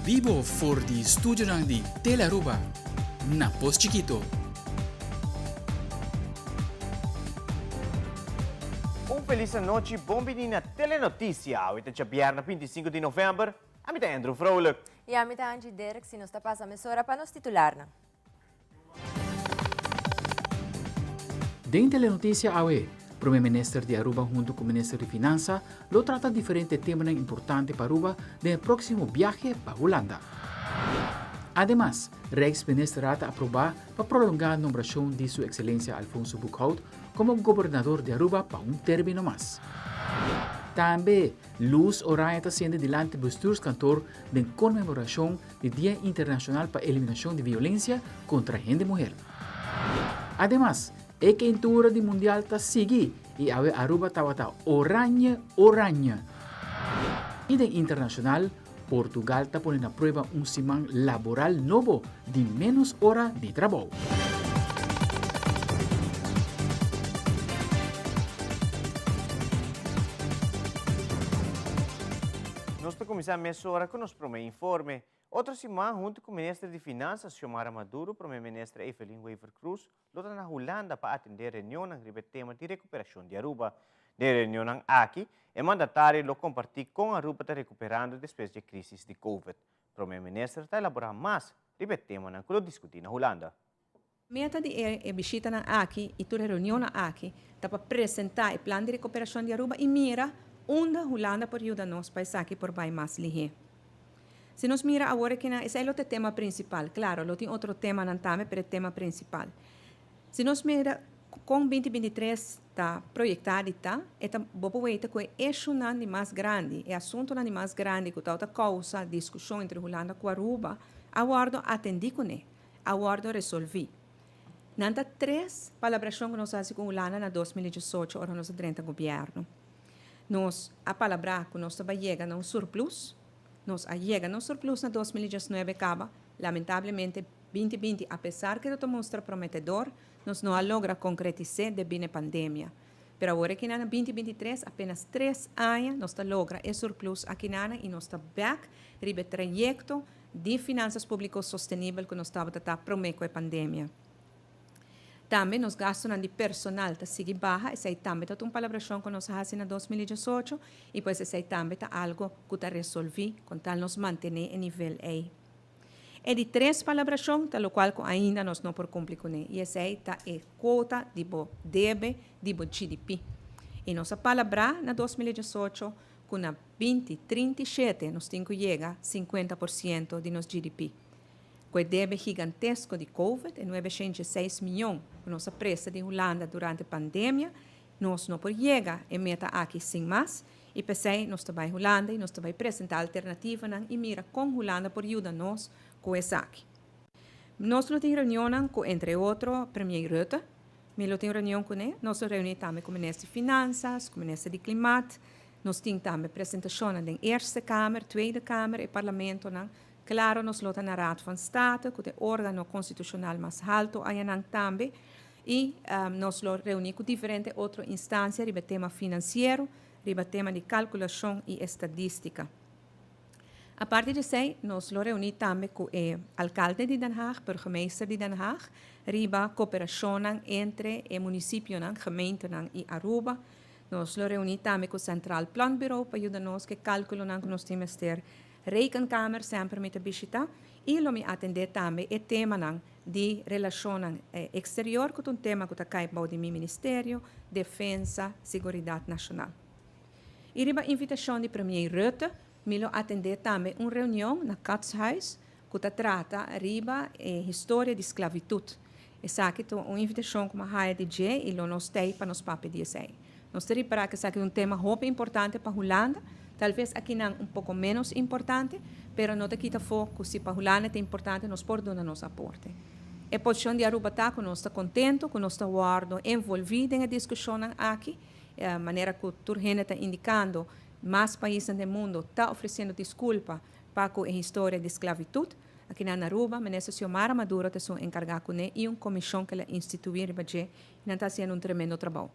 bibo for di studionan di Telearuba na Pos Chikito. Un felis anochi, bon bini na Telenoticia. Awe ta djabièrnè 25 di novèmber. Ami ta Andrew Vrolijk. I ami ta Angie Derks i nos ta pasa mesora pa nos titularnan. Den Telenoticia awe, Prome Minister di Aruba hunto cu Minister di Finansa lo trata diferente temanan importante pa Aruba den e proximo biahe pa Hulanda. Ademas, Rijksministerraad a aproba pa prolonga nombracion di Su Excelencia Alfonso Boekhoudt como Gobernador di Aruba pa un termino mas. Tambe, luz oranje ta sende dilanti Bestuurskantoor den conmemoracion di Dia Internacional pa Eliminacion di Violencia contra Hende Muher. Ademas, e keintura di Mundial ta sigui y awe Aruba tabata oranje oranje. Y den internacional, Portugal ta pone na prueba un siman laboral nobo di menos ora di trabou. Nos ta kuminsá mesora ku nos promé informe. Otro siman, huntu ku Minister di Finansa Xiomara Maduro, Promé Minister Evelyn Wever-Croes lo ta na Hulanda pa atendé reunionnan riba e tema di rekuperashon di Aruba. Den e reunionnan aki, e mandatario lo kompartí kon Aruba ta rekuperando despues di e krísis di Covid. Promé Minister ta elaborá mas riba e temanan ku lo diskutí na Hulanda. Meta di e e bishitanan aki y tur e reunionnan aki ta pa presenta e plan di recuperacion di Aruba y mira unda Hulanda por yuda nos pa esaki por bay mas lihe. Si nos mira awor akinan esey lo ta e tema principal. Claro, lo tin otro temanan tambe pero e tema principal. Si nos mira con binti 23 ta proyecta di ta, e ta bo por weta cu e issuenan di mas grandi, e asuntonan di mas grandi cu tawata causa discusion entre Hulanda cu Aruba a wordo atendi cune. A wordo resolvi. Nan ta tres palabracion cu nos a haci cu Hulanda na 2018 ora nos a drenta gobierno. Nos a palabra cu nos ta bay yega na un surplus. Nos a yega na un surplus na 2019 caba. Lamentablemente 2020 apesar cu e ta mustra prometedor, nos no a logra concretise debi na e pandemia. Pero awor aki na 2023 apenas tres aña nos ta logra e surplus aki na y nos ta bek riba e trayecto di finansas públiko sostenibel ku nos tabata ta promé ku e pandemia. Tambe nos gastunan di personal ta sigui baha, esei tambe ta un palabrashon ku nos a hasi na 2018 i pues esei tambe ta algu ku ta resolví kon tal nos mantené e nivel ei. E di tres palabrashon ta lokual ku ainda nos no por kumpli kuné i esei ta e kuota di bo debe di bo GDP. I nos a palabrá na 2018 ku na 2037 nos tin ku yega 50% di nos GDP. Ku e debe gigantesko di Covid, e 906 mion ku nos a presta di Hulanda durante pandemia, nos no por yega e meta aki sin mas i p'esei nos ta bai Hulanda i nos ta bai presentá alternativanan i mira kon Hulanda por yuda nos ku esaki. Nos lo tin reunionnan ku entre otro Premier Rutte. Mi lo tin reunion kuné. Nos lo reuní tambe ku Minister di Finansas, ku Minister di Klimat. Nos tin tambe presentashonnan den Eerste Kamer, Tweede Kamer, e parlamentonan. Klaro nos lo ta na Raad van State, ku ta e organo konstitushonal mas haltu ayanan tambe. I nos lo reuní ku diferente otro instansia riba e tema finansiero, riba tema di kalkulashon i estadístika. Aparte di esei, nos lo reuní tambe ku e alkalde di Den Haag, burgemeester di Den Haag, riba koperashonnan entre e munisipionan, gemeentenan, i Aruba. Nos lo reuní tambe ku Centraal Planbureau pa yuda nos ku e kálkulonan ku nos tin mester. Rekenkamer semper mi ta bishitá i lo mi atendé tambe e temanan di relashonnan eksterior ku ta un tema ku ta kai bou di mi ministerio, Defensa, Siguridat Nashonal. I riba invitashon di Premier Rutte mi lo atendé tambe un reunion na Catshuis ku ta trata riba e historia di sklavitut. Esaki ta un invitashon ku mi a haya di dje i lo nos tei pa nos papia di esei. Nos ta ripará ku esaki ta un tema hopi importante pa Hulanda, talves akinan un poko ménos importante, pero no ta kita afó ku si pa Hulanda ta importante nos por duna nos aporte. E posishon di Aruba ta ku nos ta kontentu ku nos ta wòrdu envolví den e diskushonnan aki, Manera ku tur hende ta indikando, mas paisnan den mundo ta ofresiendo diskulpa pa ku e historia di sklavitut. Akinan na Aruba, Minister Xiomara Maduro ta esun enkargá kuné i un komishon ku el a instituí riba dje i nan ta hasiendo un tremendo trabou.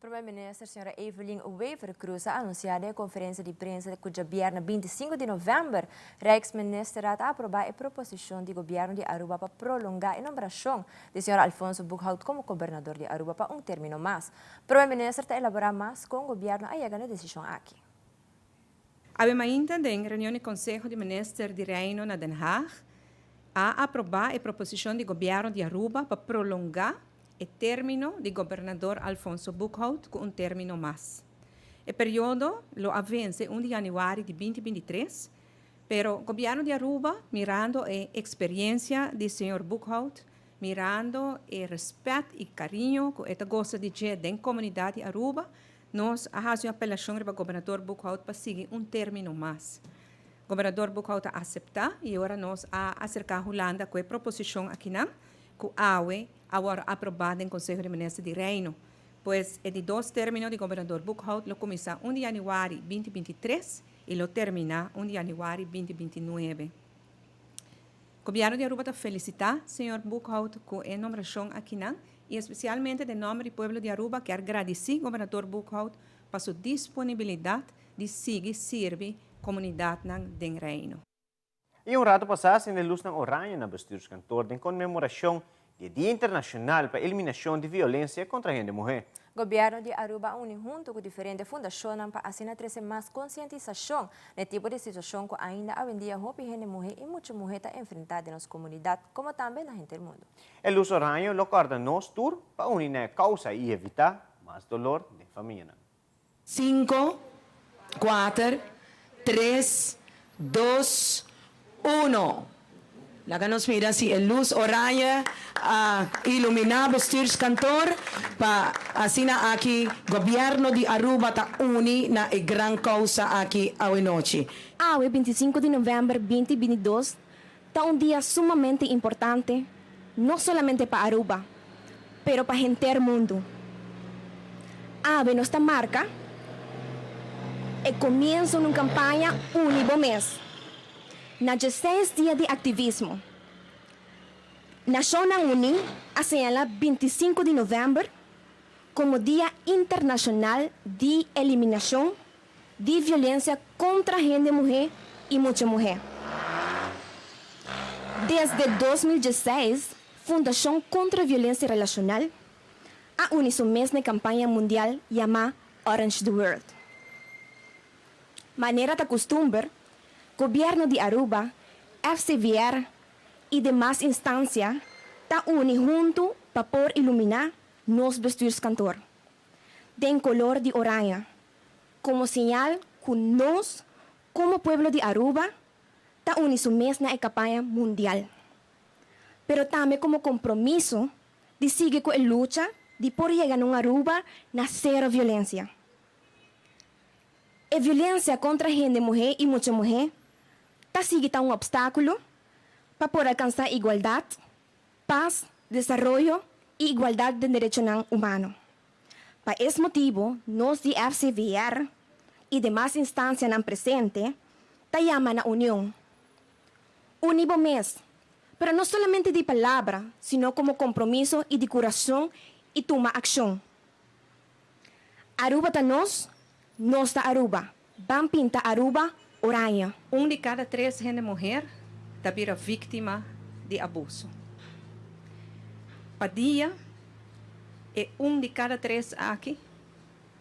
Prome Minister Sra. Evelyn Wever-Croes a anuncia den conferencia di prensa cu diabierna 25 di november, Rijksministerraad a aproba e proposicion di gobierno di Aruba pa prolonga e nombracion di Sr. Alfonso Boekhoudt como gobernador di Aruba pa un termino mas. Prome Minister ta elabora mas con gobierno a yega na e decision aki. Awe mainta den reunion di Conseho di Minister di Reino na Den Haag a aproba e proposicion di Gobierno di Aruba pa prolonga e termino di Gobernador Alfonso Boekhoudt cu un termino mas. E periodo lo a vence 1 di januari di 2023, pero Gobierno di Aruba, mirando e experiencia di señor Boekhoudt, mirando e respet y cariño cu e ta goza di dje den comunidad di Aruba, nos a haci un apelacion riba Gobernador Boekhoudt pa sigui un termino mas. Gobernador Boekhoudt a acepta y ora nos a acerca Hulanda cu e proposicion akinan, cu awe a worde aproba den Conseho di Minister di Reino. Pues e di dos termino di Gobernador Boekhoudt lo cuminsa 1 di januari 2023 y lo termina 1 di januari 2029. Gobierno di Aruba ta felicita señor Boekhoudt cu e nombracion akinan y especialmente den nomber di pueblo di Aruba kier gradici Gobernador Boekhoudt pa su disponibilidad di sigui sirbi comunidadnan den Reino. Y un rato pasa a sende luznan oranje na bestuurskantoor den conmemoracion di e Dia Internacional pa Eliminacion di Violencia contra Hende Muhe. Gobierno di Aruba a uni hunto cu diferente fundacionnan pa asina trece mas concientisacion na e tipo di situacion cu ainda awendia hopi hende muhe y mucha muhe ta enfrenta den nos comunidad como tambe na henter mundo. E luz oranje lo corda nos tur pa uni na e causa y evita mas dolor den famianan. Cinco, cuater, tres, dos, uno. Laga nos mira si e luz oranje a ilumina bestuurskantoor pa asina aki Gobierno di Aruba ta uni na e gran causa aki awe nochi. Awe 25 di november 2022 ta un dia sumamente importante no solamente pa Aruba, pero pa henter mundo. Awe nos ta marca e comienso di un campaña Uni Bo Mes. Na 16 dia di activismo. Nacionnan Uni a señala 25 di november como Dia Internacional di Eliminacion di Violencia contra Hende Muhe y Mucha Muhe. Desde 2016, Fundacion Contra Violencia Relacional a uni su mes na campaña mundial yama Orange the World. Manera ta custumber, Gobierno di Aruba, FCVR y demas instancia ta uni hunto pa por ilumina nos bestuurskantoor den color di oranje, como señal cu nos, como pueblo di Aruba, ta uni su mes na e campaña mundial. Pero tambe como compromiso di sigui cu e lucha di por yega na Aruba na cero violencia. E violencia contra hende muhe y mucha muhe ta sigui ta un obstaculo pa por alcansa igualdad, paz, desaroyo y igualdad di derecho humano. Pa e motibo, nos di FCVR y demas instancianan presente, ta yama na union. Uni bo mes, pero no solamente di palabra, sino como compromiso y di curason y tuma accion. Aruba ta nos, nos ta Aruba. Ban pinta Aruba, oranje. 1 di cada 3 hende muhe ta bira victima di abuso. Pa dia, e 1 di cada 3 aki,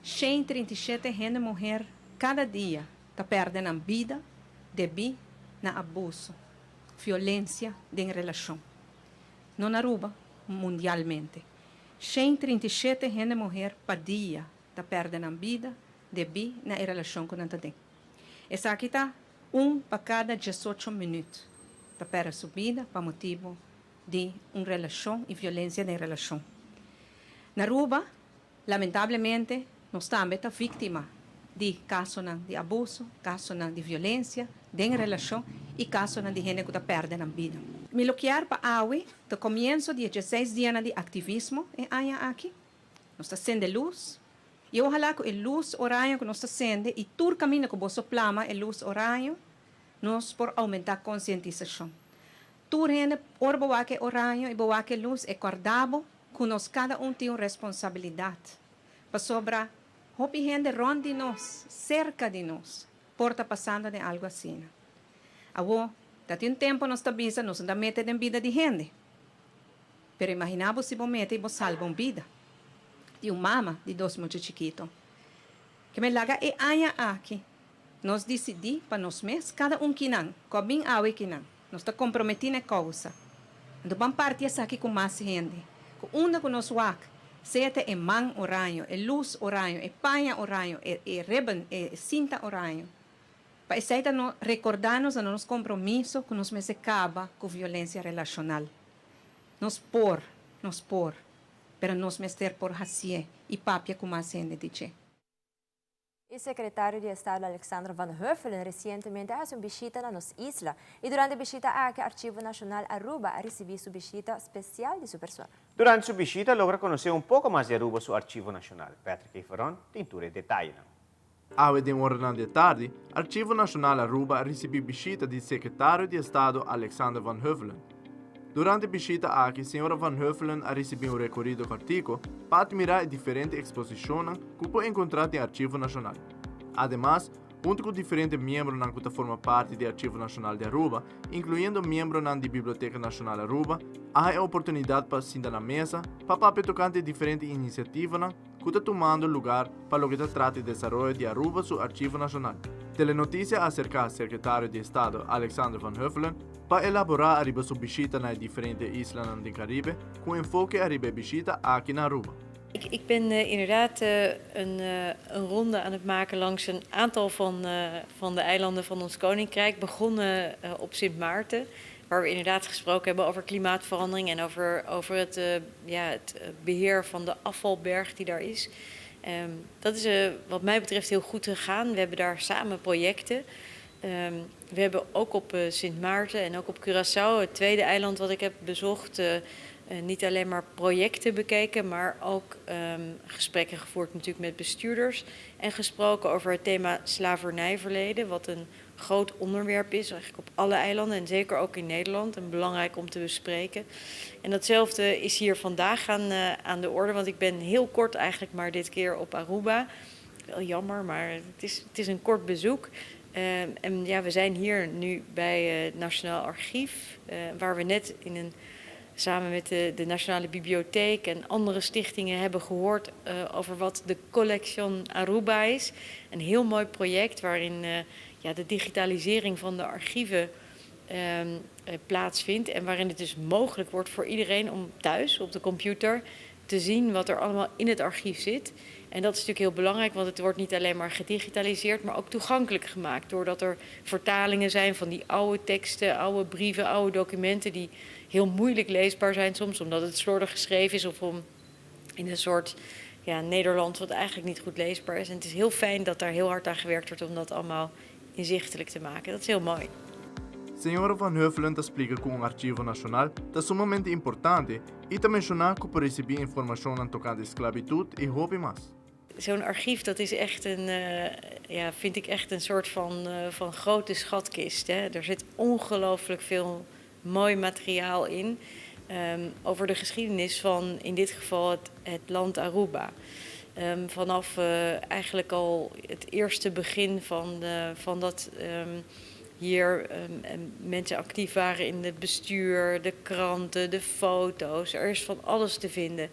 137 hende muhe cada dia ta perde nan bida debi na abuso, violencia den relacion. No na Aruba, mundialmente. 137 hende muhe pa dia ta perde nan bida debi na relacion cu nan tin. Esaki ta 1 pa cada 18 minuut ta perde su bida pa motibo di un relacion y violencia den relacion. Na Aruba, lamentablemente, nos tambe ta victima di caso di abuso, caso di violencia den relacion y caso di hende cu ta perde nan bida. Mi lo kier pa awe, di comienso di 16 dia di activismo e aña aki. Nos ta sende luz. Y ohala cu e luz oranje cu nos ta sende y tur caminda cu boso plama e luz oranje, nos por aumenta concientisacion. Tur hende ora bo wak e oranje y bo wak e luz e corda bo cu nos cada un tin un responsabilidad. Pasobra hopi hende rond di nos, cerca di nos, por ta pasando den algo asina. Awo, ta tin un tempo nos ta bisa nos no ta mete den bida di hende. Pero imagina bo si bo mete y bo salba un bida di un mama di dos mucha chikito. Ke men laga e aña aki nos dicidi pa nos mes, cada un kinan, cu a bin awe kinan, nos ta comprometi na e causa. Anto ban parti esaki cu mas hende, cu unda cu nos wak, sea ta e man oraño, e luz oraño, e paña oraño, e e ribbon, e cinta oraño. Pa esei ta no recorda nos na nos compromiso cu nos mester caba cu violencia relacional. Nos por, nos por, pero nos mester por hacié y papia cu mas hende di dje. E Secretario di Estado Alexander van Huffelen recientemente a haci un bishita na nos isla y durante e bishita aki Archivo Nacional Aruba a ricibi su bishita special di su persona. Durante su bishita a logra conoce un poco mas di Aruba su Archivo Nacional. Patrick Eferon tin tur e detayenan. Awe den oranan di e tardi, Archivo Nacional Aruba a ricibi bishita di Secretario di Estado Alexander van Huffelen. Durante e bishita aki señora Van Huffelen a ricibi un recorido cortico pa admira e diferente exposicionnan cu por encontra den Archivo Nacional. Ademas, hunto cu diferente miembronan cu ta forma parti di Archivo Nacional di Aruba, incluyendo miembronan di Biblioteca Nacional Aruba, a haña oportunidad pa sinta na mesa pa papia tocante e diferente iniciativanan cu ta tumando lugar pa loke ta trata e desaroyo di Aruba su Archivo Nacional. Telenoticia a acerca Secretario di Estado Alexander van Huffelen pa elabora ariba su bishita na e diferente islanan den Caribe cu enfoke ariba e bishita aki na Aruba. Ik ben inderdaad een, een ronde aan het maken langs een aantal van, van de eilanden van ons koninkrijk. Begonnen op Sint Maarten, waar we inderdaad gesproken hebben over klimaatverandering en over, over het, ja, het beheer van de afvalberg die daar is. Dat is wat mij betreft heel goed gegaan. We hebben daar samen projecten. We hebben ook op Sint Maarten en ook op Curaçao, het tweede eiland wat ik heb bezocht, niet alleen maar projecten bekeken, maar ook gesprekken gevoerd natuurlijk met bestuurders. En gesproken over het thema slavernijverleden, wat een groot onderwerp is, eigenlijk op alle eilanden en zeker ook in Nederland. En belangrijk om te bespreken. En datzelfde is hier vandaag aan, aan de orde, want ik ben heel kort eigenlijk maar dit keer op Aruba. Wel jammer, maar het is een kort bezoek. En ja, we zijn hier nu bij het Nationaal Archief, waar we net in een, samen met de, de Nationale Bibliotheek en andere stichtingen hebben gehoord over wat de Collection Aruba is. Een heel mooi project waarin ja, de digitalisering van de archieven plaatsvindt. En waarin het dus mogelijk wordt voor iedereen om thuis op de computer te zien wat er allemaal in het archief zit. En dat is natuurlijk heel belangrijk, want het wordt niet alleen maar gedigitaliseerd, maar ook toegankelijk gemaakt. Doordat er vertalingen zijn van die oude teksten, oude brieven, oude documenten die heel moeilijk leesbaar zijn soms, omdat het slordig geschreven is of om in een soort ja, Nederlands wat eigenlijk niet goed leesbaar is. En het is heel fijn dat daar heel hard aan gewerkt wordt om dat allemaal inzichtelijk te maken. Dat is heel mooi. Señora Van Huffelen ta splica cu un Archivo Nacional ta sumamente importante y ta menciona cu por ricibi informacionnan tocante esclavitud y hopi mas. Zo'n archief, dat is echt een, ja, vind ik echt een soort van, van grote schatkist. Hè? Er zit ongelooflijk veel mooi materiaal in over de geschiedenis van, in dit geval, het, het land Aruba. Vanaf eigenlijk al het eerste begin van, de, van dat hier mensen actief waren in het bestuur, de kranten, de foto's. Er is van alles te vinden.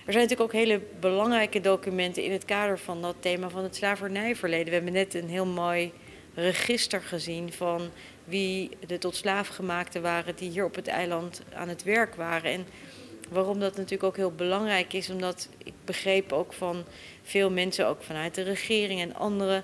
Er zijn natuurlijk ook hele belangrijke documenten in het kader van dat thema van het slavernijverleden. We hebben net een heel mooi register gezien van wie de tot slaafgemaakten waren die hier op het eiland aan het werk waren. En waarom dat natuurlijk ook heel belangrijk is, omdat ik begreep ook van veel mensen, ook vanuit de regering en anderen,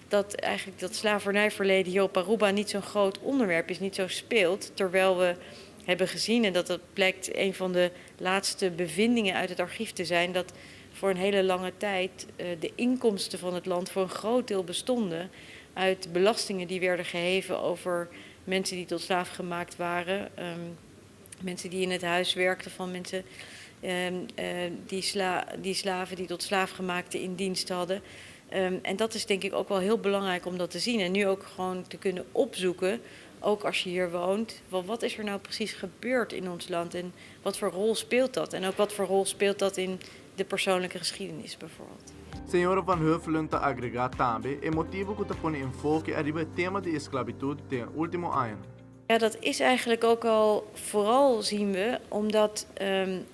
dat eigenlijk dat slavernijverleden hier op Aruba niet zo'n groot onderwerp is, niet zo speelt. Terwijl we hebben gezien, en dat dat blijkt een van de laatste bevindingen uit het archief te zijn, dat voor een hele lange tijd de inkomsten van het land voor een groot deel bestonden uit belastingen die werden geheven over mensen die tot slaaf gemaakt waren. Mensen die in het huis werkten van mensen die, sla die slaven die tot slaafgemaakten in dienst hadden. En dat is denk ik ook wel heel belangrijk om dat te zien. En nu ook gewoon te kunnen opzoeken. Ook als je hier woont, wel, wat is er nou precies gebeurd in ons land en wat voor rol speelt dat? En ook wat voor rol speelt dat in de persoonlijke geschiedenis bijvoorbeeld? Señora Van Huffelen ta agrega tambe e motibo cu ta pone enfoke ariba e tema di esclavitud den e ultimo añanan. Ja, dat is eigenlijk ook al vooral zien we omdat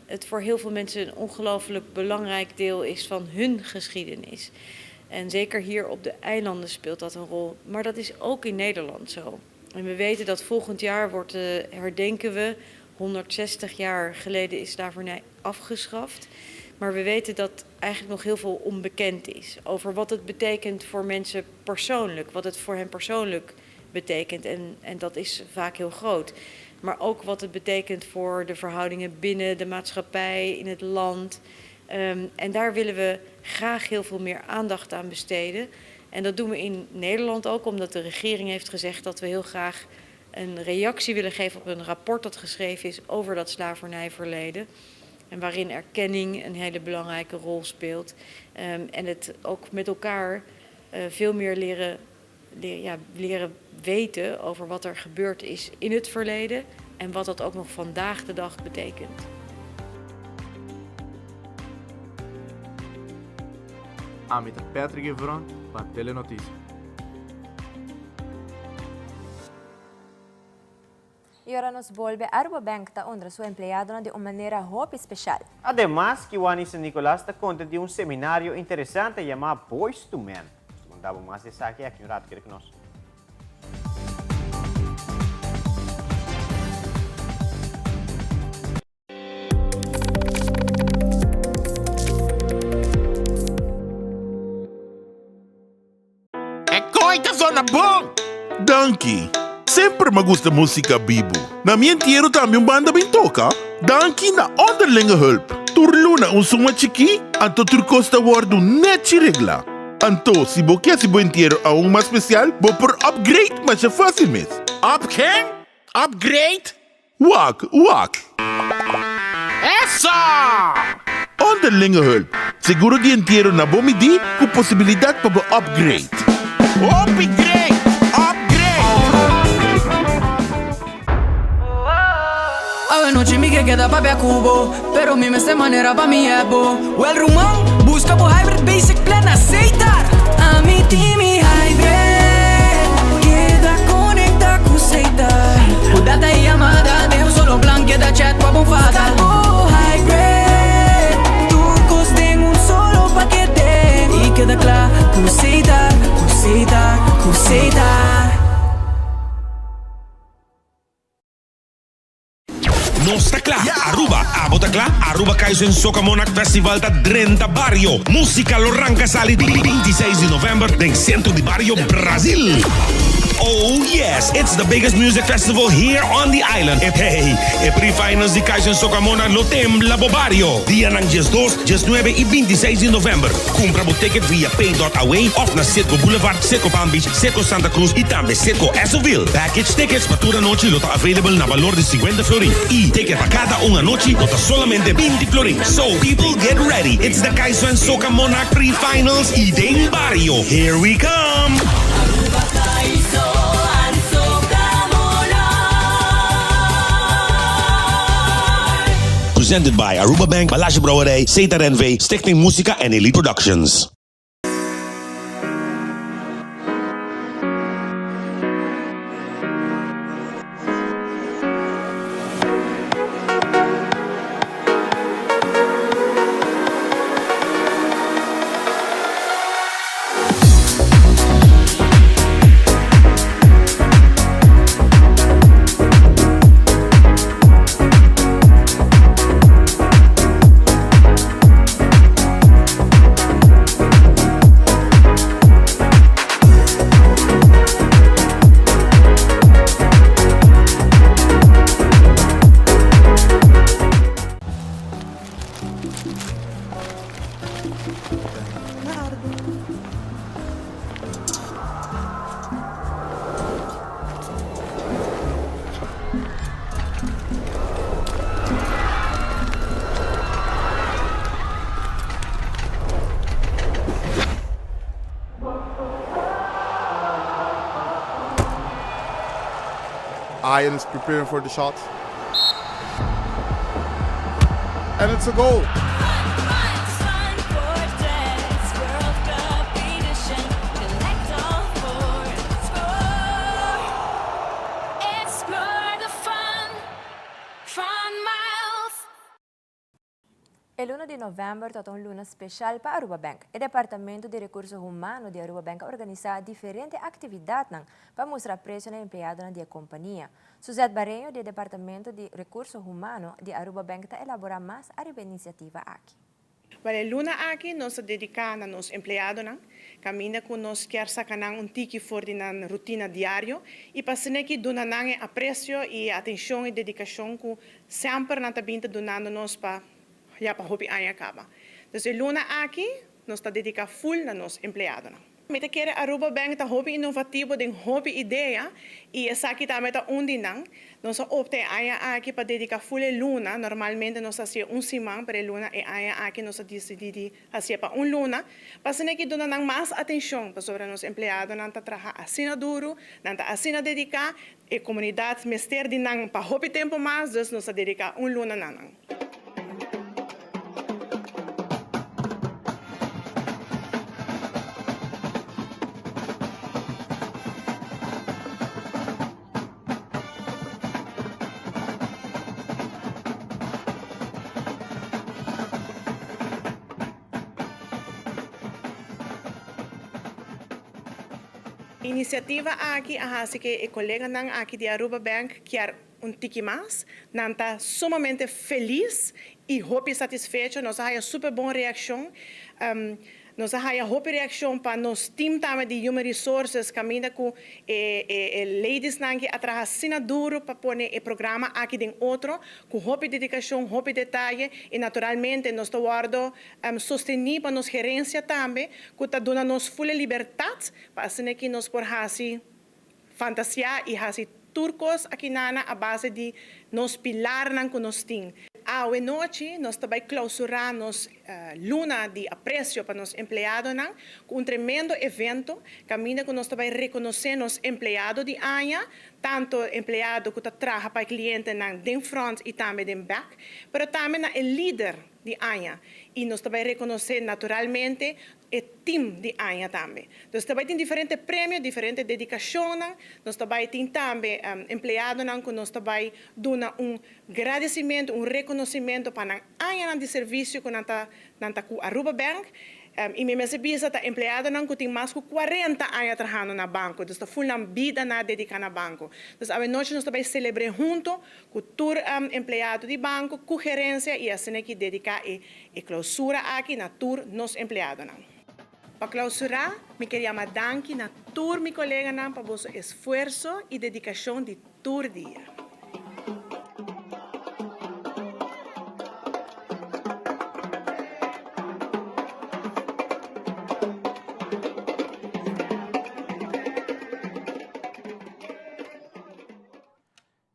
het voor heel veel mensen een ongelooflijk belangrijk deel is van hun geschiedenis. En zeker hier op de eilanden speelt dat een rol. Maar dat is ook in Nederland zo. En we weten dat volgend jaar wordt, herdenken we, 160 jaar geleden is slavernij afgeschaft. Maar we weten dat eigenlijk nog heel veel onbekend is over wat het betekent voor mensen persoonlijk, wat het voor hen persoonlijk betekent. En, en dat is vaak heel groot. Maar ook wat het betekent voor de verhoudingen binnen de maatschappij, in het land. En daar willen we graag heel veel meer aandacht aan besteden. En dat doen we in Nederland ook, omdat de regering heeft gezegd dat we heel graag een reactie willen geven op een rapport dat geschreven is over dat slavernijverleden. En waarin erkenning een hele belangrijke rol speelt. En het ook met elkaar veel meer leren, ja, leren weten over wat er gebeurd is in het verleden en wat dat ook nog vandaag de dag betekent. Ami ta Patrick Evron pa Telenoticia. Y ora nos bolbe, Aruba Bank ta honra su empleadonan di un manera hopi special. Ademas, Kiwanis San Nicolas ta conta di un seminario interesante yama Boys to Men. Nos ta conta bo mas di esaki aki un rato, keda cu nos. E koi ta zona bon! Danki! Semper m'a gusta músika bibu. Na mi entiero tambe un banda bin toka. Danki na Onderlinge Hulp. Tur luna un suma chikí, anto tur kos ta wòrdu nèchi reglá. Anto, si bo ke hasi bo entiero aun mas spesial, bo por upgrade masha fásil mes. Up ken? Upgrade? Wak, wak! Eso! Onderlinge hulp, seguro di entiero na bo midí ku posibilidat pa bo upgrade. Hopi great! Upgrade! Awe nochi mi ke keda papia ku bo Pero mi mester manera pa mi ebo Wel ruman, buska bo hybrid basic plan na Setar Ami tin mi hybrid Keda konekta ku Setar Ku data i yamada den un solo plan Keda chat pa bo fada Buska bo hybrid Tur kos den un solo pakete I keda kla ku Setar Ku Setar, ku Setar. Nos ta kla! Aruba, abo ta kla? Aruba Kaizen Soca Monarch Festival ta drenta bario! Musica lo ranca sali 26 di november den centro di bario Brazil! Oh yes, it's the biggest music festival here on the island. Hey, e pre-finals di Kaizen Soca Monarch lo tembla bo bario! Dianan 12, 19 y 26 di november. Cumpra bo ticket via pay dot away of na Citgo Boulevard, Citgo Palm Beach, Citgo Santa Cruz y tambe Citgo Essoville. Package tickets pa tur anochi lo ta available na balor di 50 florin y ticket pa cada un anochi lo ta solamente 20 florin. So people get ready, it's the Kaiso and Soca Monarch Pre-Finals y den Bario, here we come! Aruba Kaiso and Soca Monarch. Presented by Aruba Bank, Balashi Brouwerij, Setar NV, Stichting Musica en Elite Productions. Arjen is preparing for the shot. And it's a goal. E luna di november ta un luna special pa Aruba Bank. E Departamento di Recurso Humano di Aruba Bank a organisa diferente actividadnan pa mustra aprecio na empleadonan di e compania. Suzette Bareño di e Departamento di Recurso Humano di Aruba Bank ta elabora mas ariba e iniciativa aki. Wel e luna aki nos ta dedica na nos empleadonan, caminda cu nos kier saca nan un tiki for di nan rutina diario y pa asina aki duna nan e aprecio y e atencion y dedicacion cu semper nan ta bin ta dunando nos pa ya pa hopi aña caba. Dus e luna aki nos ta dedica full na nos empleadonan. Mi ta kere Aruba Bank ta hopi inovativo den hopi idea y esaki tambe ta un di nan. Nos a opta e aña aki pa dedica full e luna, normalmente nos ta haci'e un siman pero e luna e aña aki nos a dicidi di haci'e pa un luna pa asina ki duna nan mas atencion pasobra nos empleadonan ta traha asina duro, nan ta asina dedica, e comunidad mester di nan pa hopi tempo mas dus nos a dedica un luna na nan. Inisiativa aki a hasi ke e koleganan aki di Aruba Bank kier un tiki mas. Nan ta sumamente felis i hopi satisfecho. Nos a haya super bon reakshon. Nos a haya hopi reakshon pa nos team tambe di Human Resources kaminda ku e e ladiesnan ki a traha asina duru pa pone e programa aki den otro ku hopi dedikashon, hopi detaye i naturalmente nos ta wòrdu sostení pa nos gerensia tambe ku ta duna nos ful e libertat pa asina ki nos por hasi Fantasiá i hasi tur kos akinana a base di nos pilarnan ku nos tin. Awe nochi nos ta bai klousurá nos luna di apresio pa nos empleadonan ku un tremendo evento kaminda ku nos ta bai rekonosé nos empleado di aña, tanto empleado ku ta traha pa e klientenan den front i tambe den back, pero tambe na e lider di aña i nos ta bai rekonosé naturalmente e team di aña tambe. Nos ta bai tin diferente premio, diferente dedicacionnan, nos ta bai tin tambe empleadonan cu nos ta bai duna un gradicimento, un reconocimento pa nan añanan di servicio cu nan ta nan ta cu Aruba Bank. Y mi mester bisa ta empleadonan cu tin mas cu cuarenta aña trahando na banco, dus ta full nan bida nan a dedica na banco. Dus awenochi nos ta bai celebre hunto cu tur empleado di banco, cu gerencia y asina ki dedica e E clausura aki na tur nos empleadonan. Pa clausura, mi kier yama danki na tur mi coleganan pa boso esfuerso y dedicacion di tur dia.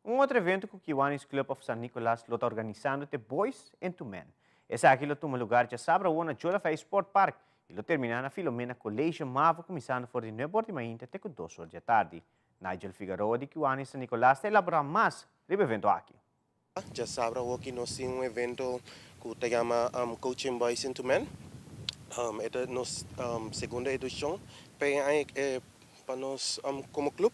Un otro evento cu Kiwanis Club of San Nicolas lo ta organisando t'e Boys into Men. Esaki lo tuma lugar djasabra awor na Jolafei Sport Park y lo termina na Filomena College Mavo cuminsando for di nuebe or di mainta te cu dos or di atardi. Nigel Figaroa di Kiwanis San Nicolas ta elabora mas riba e evento aki. Djasabra awoki nos tin un evento ku ta yama Coaching Boys into Men. E ta nos segundo edishon pa e aña pa nos komo klup.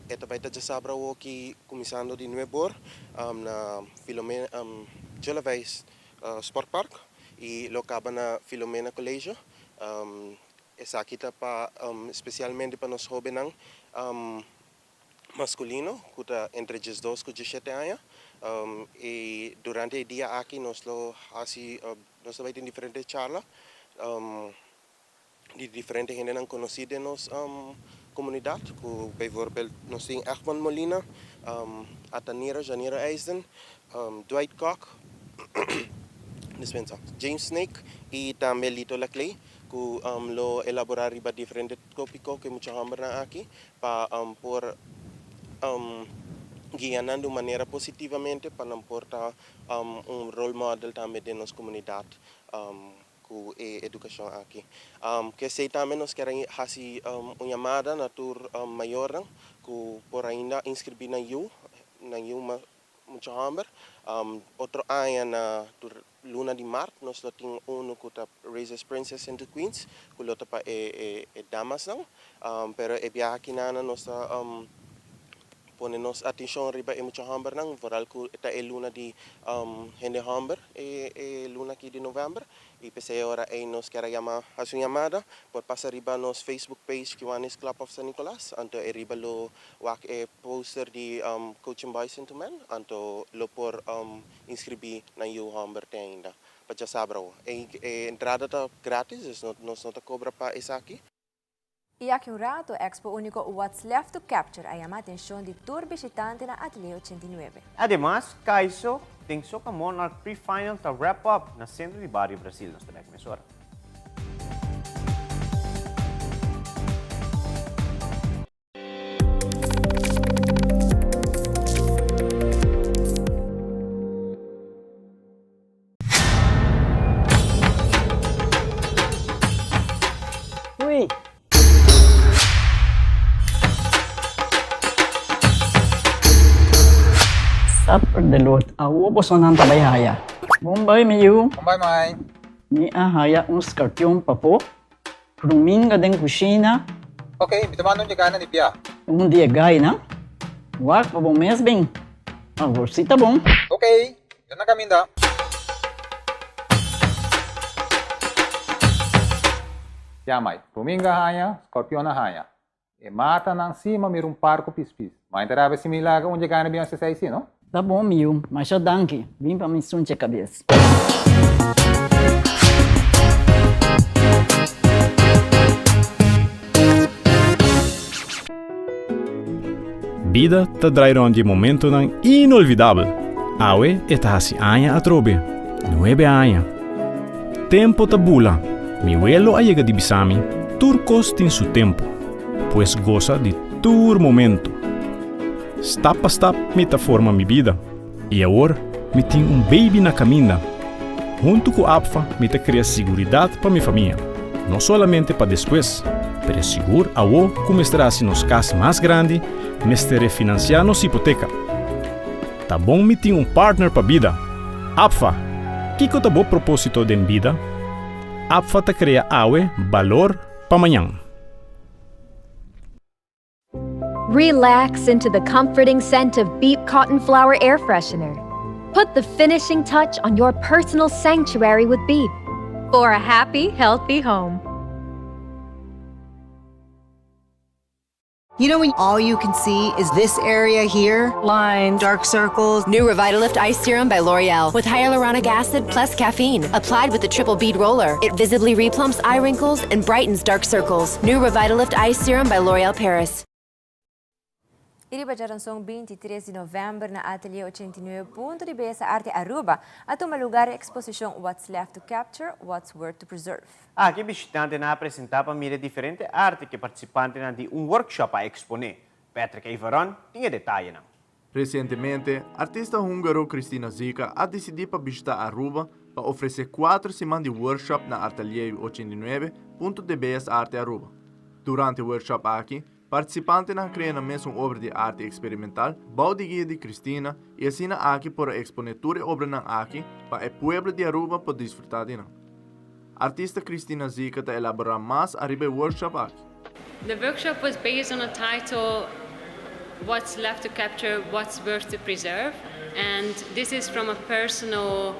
E ta bai ta djasabra awoki kuminsando di nuebe or na Filomena Jolawijs Sport Park i lo kaba na Filomena College. Esaki ta pa spesialmente pa nos hóbennan. Masculino cu ta entre diesdos cu diesshete aña y durante e dia aki nos lo haci nos ta bay tin diferente charla di diferente hendenan conoci den nos comunidad cu bijvoorbeeld nos tin Egmond Molina, Atanira Janira Eisden, Dwight Kock, dispensa, James Snake y tambe Lito Laclay cu lo elabora riba diferente topico cu e mucha hombernan aki pa por guia nan di un manera positivamente pa nan por ta un role model tambe den nos comunidad cu e educacion aki. Cu esey tambe nos kier a haci un yamada na tur mayornan. ku por ainda inskribí nan yu, nan yu mucha hòmber. Otro aña na luna di mart nos lo tin unu ku ta Raise as Princess into Queens ku lo ta pa e e damasnan. Pero e biaha akinan nos ta pone nos atenshon riba e mucha hòmbernan, vooral ku ta e luna di hende hòmber e e luna aki di novèmber. I p'esei e ora ei nos kier a yama hasi un yamada, por pasa riba nos Facebook page Kiwanis Club of San Nicolas, anto e riba lo wak e poster di Coaching Boys into Men, anto lo por inscribí nan yu hòmber te ainda pa djasabra awo. E entrada ta gratis, dus nos no ta kobra pa esaki. I aki un rato, expo úniko What's Left to Capture a yama atenshon di tur bishitante na Atelier 89. Ademas, Kaiso den Soca Monarch Pre-Final ta wrap up na Centro di Bario Brasil. Nos ta bek mesora. Ui. Supper de lot. Awo bosonan ta bai haya. Bon bai mi yu. Bon bai mai. Mi a haya un skarpion papo. Ruminga den kushina. Ok, mi ta manda un di gaina di bia. Un di e gaina? Wak pa bo mes bin. Awor si ta bon. Ok, mi ta na kaminda. Ya mai, ruminga haña, skorpion a haña. E matanan si ma mira un par ku pispis. Mai ta rabia si mi laga un dje gana bin hasi esei si, no? Ta bon mi yu, masha danki. Bin pa mi sunche kabes. Bida ta drai rond di e momentonan inolvidabel. Awe e ta hasi aña atrobe. Nuebe aña. Tempo ta bula. Mi welo a yega di bisa mi, tur kos tin su tempo. Pues gosa di tur momento. Stap pa stap mi ta forma mi bida. I awor mi tin un baby na kaminda. Huntu ku APFA mi ta krea siguridat pa mi famia. No solamente pa despues, pero sigur awo ku mester hasi nos kas mas grandi, mester refinansiá nos hipoteka. Ta bon mi tin un partner pa bida. APFA, Kiko ta bo propósito den bida? APFA ta krea awe balor pa mañan. Relax into the comforting scent of Beep Cotton Flower Air Freshener. Put the finishing touch on your personal sanctuary with Beep for a happy, healthy home. You know when all you can see is this area here? Lines, dark circles. New Revitalift Ice Serum by L'Oreal with hyaluronic acid plus caffeine. Applied with the triple bead roller. It visibly replumps eye wrinkles and brightens dark circles. New Revitalift Ice Serum by L'Oreal Paris. I riba djaranson 23 di novèmber na Atelier 89 Punto di Beyesa Arte Aruba a tuma lugar e eksposishon What's Left to Capture, What's Worth to Preserve. Aki bishitantenan a presentá pa mira diferente arte ku e partisipantenan di un workshop a eksponé. Patrick Everon tin e detayenan. Resientemente, artista húngaro Kristina Zika a disidí pa bishitá Aruba pa ofresé kuater siman di workshop na Artelier 89 Punto de Bellas Arte Aruba. Durante e workshop aki, partisipantenan a krea nan mes un obra di arte eksperimental bou di guia di Kristina i asina aki por a eksponé tur e obranan aki pa e pueblo di Aruba por disfrutá di nan. Artista Kristina Zika ta elaborá mas ariba e workshop aki. The workshop was based on a title What's Left to Capture, What's Worth to Preserve and this is from a personal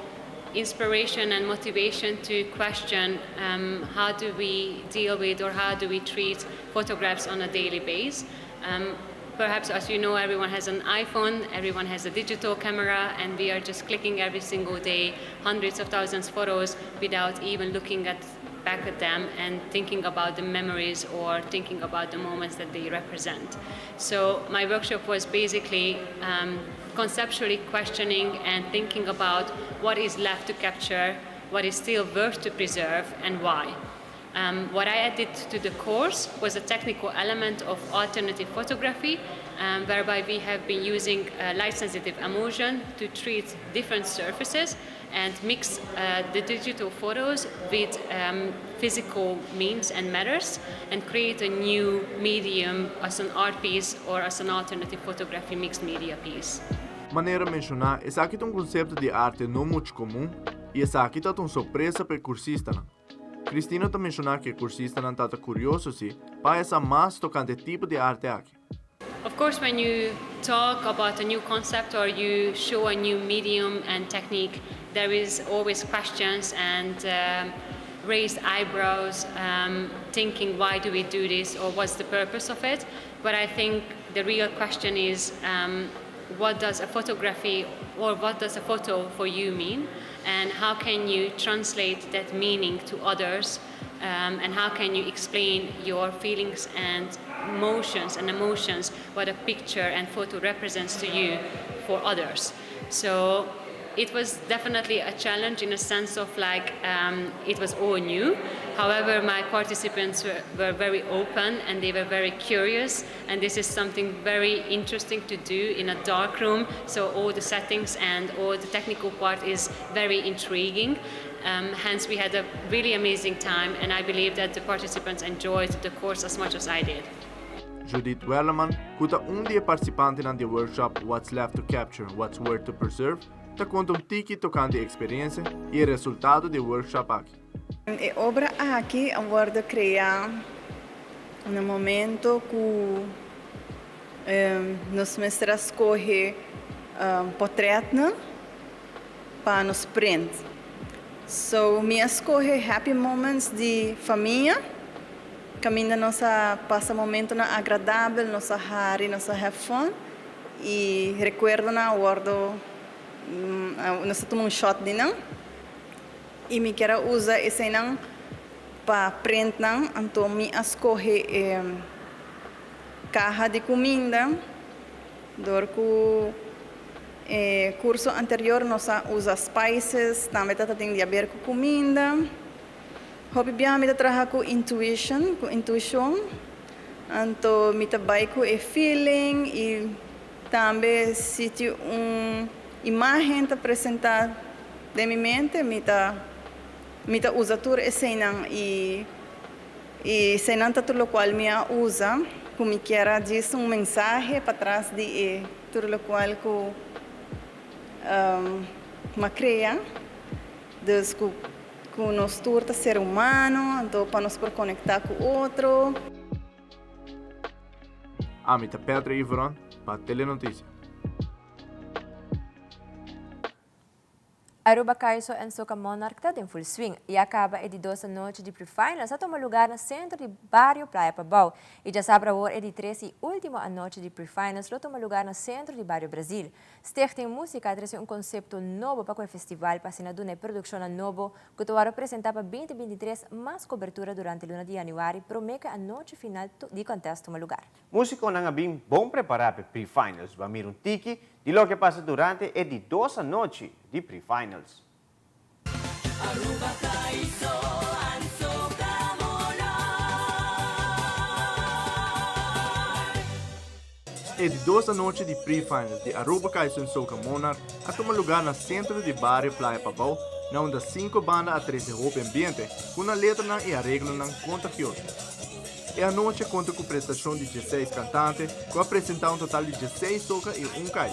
inspiration and motivation to question um, how do we deal with or how do we treat photographs on a daily basis. Um, perhaps as you know, everyone has an iPhone, everyone has a digital camera, and we are just clicking every single day hundreds of thousands of photos without even looking at back at them and thinking about the memories or thinking about the moments that they represent. So my workshop was basically um, conceptually questioning and thinking about what is left to capture, what is still worth to preserve, and why. Um, what I added to the course was a technical element of alternative photography, um, whereby we have been using uh, light-sensitive emulsion to treat different surfaces. And mix the digital photos with physical means and matters and create a new medium as an art piece or as an alternative photography mixed media piece. Manera menshoná, esaki ta un konsepto di arte no muchu komun i esaki ta un sorpresa pa e kursistanan. Cristina ta menshoná ku e kursistanan ta ta kurioso si pa haña sa mas tokante e tipo di arte aki. Of course when you talk about a new concept or you show a new medium and technique, there is always questions and raised eyebrows, thinking why do we do this or what's the purpose of it. But I think the real question is what does a photography or what does a photo for you mean and how can you translate that meaning to others and how can you explain your feelings and motions and emotions what a picture and photo represents to you for others. So it was definitely a challenge in a sense of like it was all new. However, my participants were very open and they were very curious and this is something very interesting to do in a dark room. So all the settings and all the technical part is very intriguing. Hence we had a really amazing time and I believe that the participants enjoyed the course as much as I did. Judith Welleman, ku ta un di e partisipantenan di workshop What's Left to Capture, What's Worth to Preserve, ta konta un tiki tokante e eksperensia i e resultado di e workshop aki. E obra aki a wòrdu kreá na momento ku nos mester a skohe pòtrètnan pa nos print. So mi a skohe happy moments di famia, kaminda nos a pasa momentonan agradabel, nos a hari, nos a have fun i rekuerdonan a wòrdu, nos a tuma un shot di nan i mi kier a usa eseinan pa print nan, anto mi a skohe e kaha di kuminda dor ku E kurso anterior nos a usa spices, tambe ta tin di haber ku kuminda. Hopi biaha mi ta traha ku intuition, ku intuishon. Anto mi ta bai ku e feeling i tambe si tin un imagen ta presentá den mi mente mi ta mi ta usa tur eseinan i i eseinan ta tur lokual mi a usa ku mi kier a djis un mensahe patras di e Tur locual cu m'a crea, dus cu cu nos tur ta ser humano, anto pa nos por conecta cu otro. Ami ta Pedro Iveron pa Telenoticia. Aruba Kaiso en Soca Monarch ta den full swing. Ya caba e di dos anochi di pre-finals a tuma lugar na centro di bario Playa Pabao. Y djasabra awor e di tres y ultimo anochi di pre-finals lo tuma lugar na centro di bario Brazil. Stichting Musica a trece un concepto nobo pa cu e festival pa asina duna e produccionnan nobo cu ta worde presenta pa binti 23 mas cobertura durante luna di januari prome cu e anochi final di contest tuma lugar. Músikonan a bin bon prepará p'e pre-finals. Ban mira un tiki di loke a pasa durante e di dos anochi di pre-finals. Aruba Kaiso and Soca Monarch. E di dos anochi di pre-finals di Aruba Kaiso and Soca Monarch a tuma lugá na sentro di bario Playa Pabou, na unda sinku banda a trese hopi ambiente ku nan letranan i areglonan kontagioso. E anochi a konta ku prestashon di dieseis kantante ku a presentá un total di dieseis soka i un kai.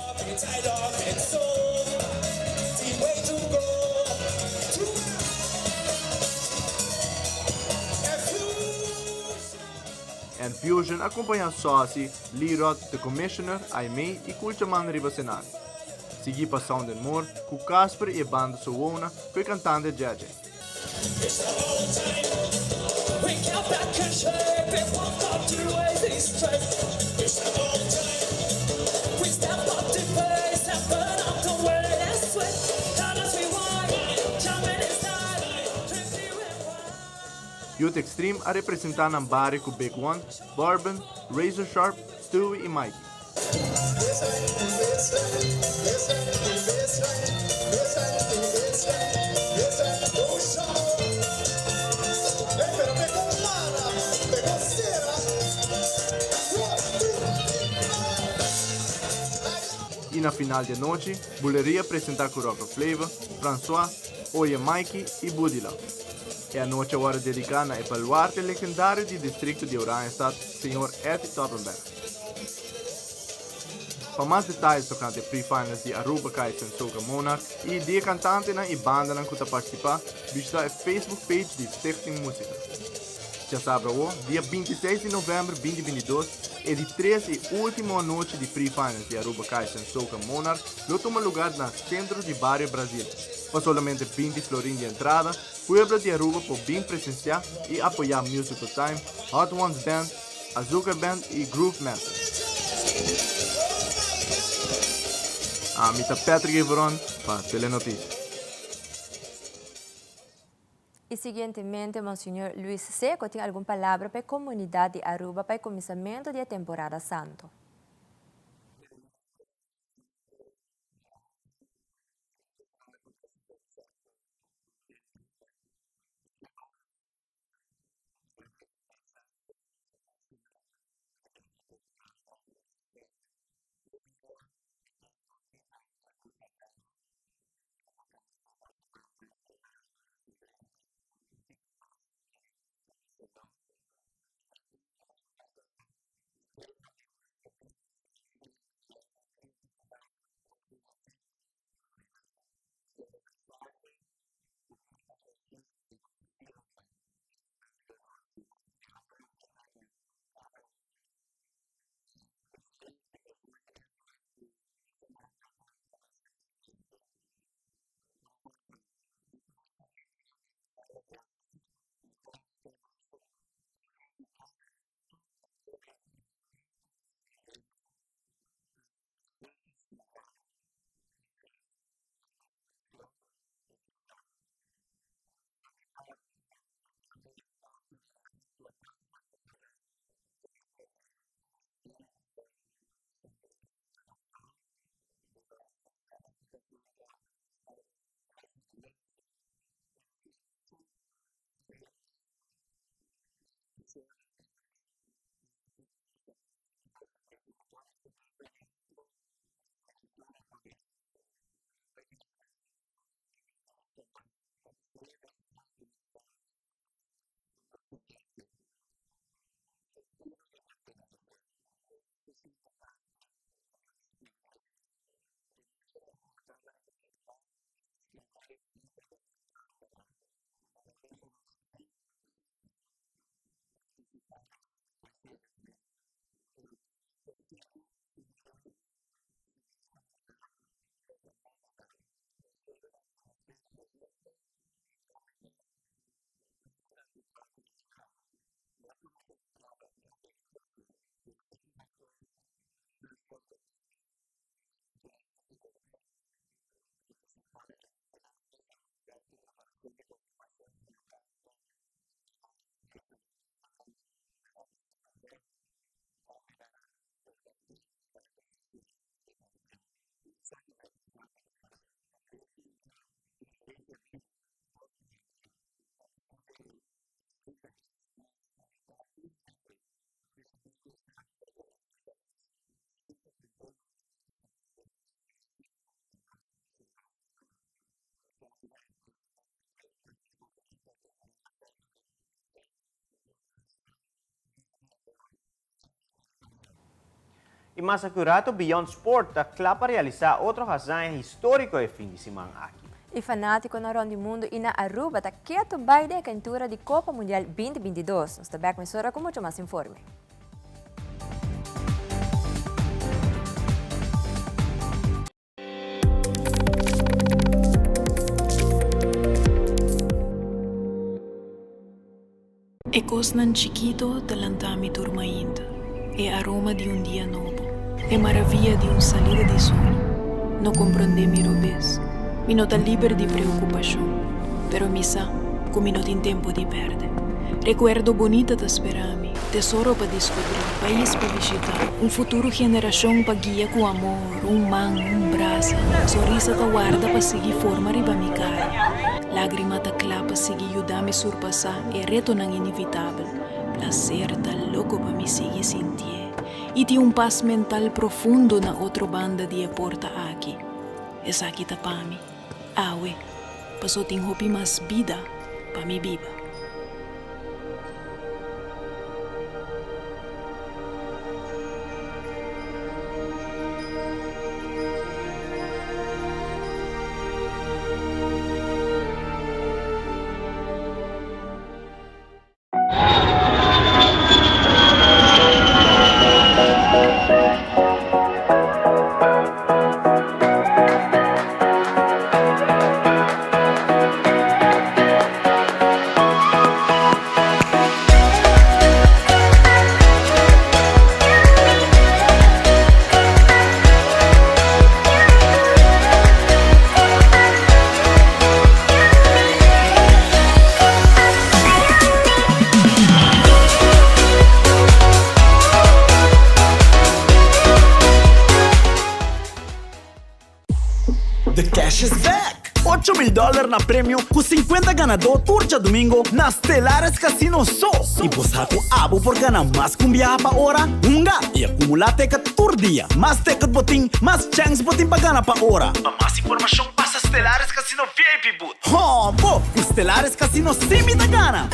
N-Fusion a kompañá Saucy, Leerod, The Commissioner, Aimee i Kulchaman riba senario. Sigui pa Sound and More ku Casper i e banda Sowona ku e kantante Djedje. Youth Extreme a representá nan bario ku Big One, Bourbon, Razor Sharp, Stewie i Mikey. I na final di anochi, Buleria presenta cu Rocco Flavor, Francois, Oye Mikey y Budila. E anochi a wordo dedica na e baluarte legendario di districto di Oranjestad, señor Etty Toppenberg. Pa mas detayes tocante e pre-finals di Aruba Kaizen Soca Monarch y di e cantantenan y bandanan cu ta participa, bishita e Facebook page di Stichting Musica. Djasabra awo, dia 26 di november 2022, e di tres y ultimo anochi di pre-finals di Aruba Kaizen Soca Monarch lo tuma lugar na Centro di Bario Brasil. Pa solamente 20 florin di entrada, pueblo di Aruba por bin presencia y apoya Musical Time, Hot Ones Band, Azucar Band y Groove Master. Ami ta Patrick Everon pa Telenoticia. Y siguientemente Monseñor Luis Seco tin algun palabra pa e comunidad di Aruba pa e cuminsamento di e temporada santo. Y mas acurato Beyond Sport ta cla pa realisa otro hazaña historico e fin di siman aki. E fanaticonan rond di mundo y na Aruba ta keto bay den e caintura di Copa Mundial 2022. Nos ta bek mesora cu mucho mas informe. E kosnan chikito ta lanta mi tur mainta, e aroma di un dia nobo, e maravia di un salida di sol. No komprondé mi robes, mi no ta liber di preokupashon, pero mi sa ku mi no tin tempu di pèrdè. Rekuerdo bonita ta spera mi, tesoro pa diskubrí, pais pa bishitá, un futuro generashon pa guia ku amor, un man, un brasa, sonrisa ta warda pa sigui forma riba mi kara. Lágrima ta kla pa sigui yuda mi surpasá e retonan inevitabel. Plaser ta loko pa mi sigui sintié. I tin un pas mental profundo na otro banda di e porta aki. Esaki ta pa mi, awe, paso tin hopi mas bida pa mi biba. The cash is back! 8000 dollar na premio cu 50 ganador tur djadomingo na Stellares Casino so! Y bo sa cu abo por gana mas cu un biaha pa ora? Hunga y acumula ticket tur dia! Mas ticket bo tin, mas chance bo tin pa gana pa ora! Pa mas informacion pasa Stellares Casino VIP booth. Hoo bo! Cu Stellares Casino si mi ta gana!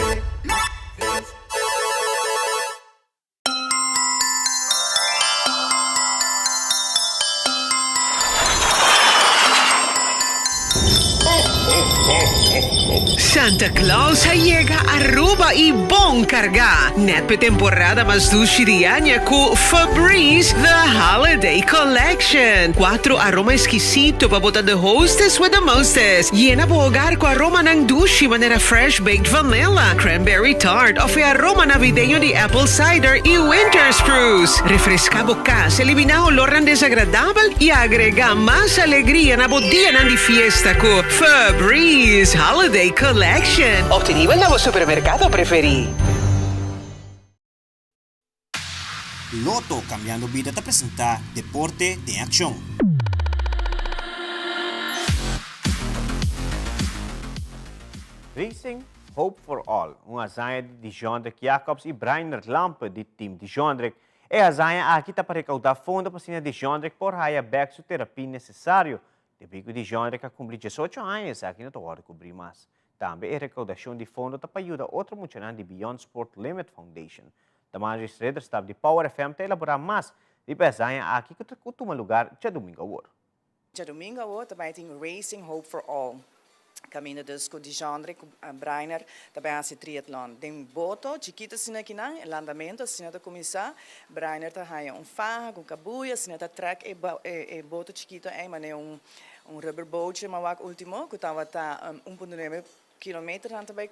Santa Claus a yega Aruba y bon carga! Net p'e temporada mas dushi di aña cu Febreze The Holiday Collection. Cuatro aroma exquisito pa bo ta the hostess with the mostest. Yena bo hogar cu aromanan dushi manera fresh baked vanilla, cranberry tart of e aroma navideño di apple cider y winter spruce. Refresca bo cas, elimina olornan desagradabel y agrega mas alegria na bo dianan di fiesta cu Febreze Holiday Collection. Obtenibel na bo supermercado preferi. Lotto Cambiando Bida ta presenta Deporte den Accion. Racing Hope for All, un hazaña di Dijondrick Jacobs y Brainerd Lampe di Team Dijondrick. E hazaña aki ta pa recauda fondo pa asina Dijondrick por haya bek su terapia necesario. Debí cu Dijondrick a cumpli diesocho aña esaki no ta wordo cubri mas. Tambe e recaudashon di fondo ta pa yuda otro muchanan di Beyond Sport Limit Foundation. Damaris Ridderstap di Power FM ta elaborá mas riba e hazaña aki ku ta ku tuma lugar djadumingu awor. Djadumingu awor ta bai tin Racing Hope for All. Kaminda dus ku Dijondre ku Brainer ta bai hasi triatlon. Den boto chikito asina kinan, e landamentu asina ta kuminsá. Brainer ta haña un faha ku kabuya, asina ta trèk e boto chikito ei manera un Un rubber bootje m'a wak ultimo ku tabata un punto nuebe kilometer nan ta bai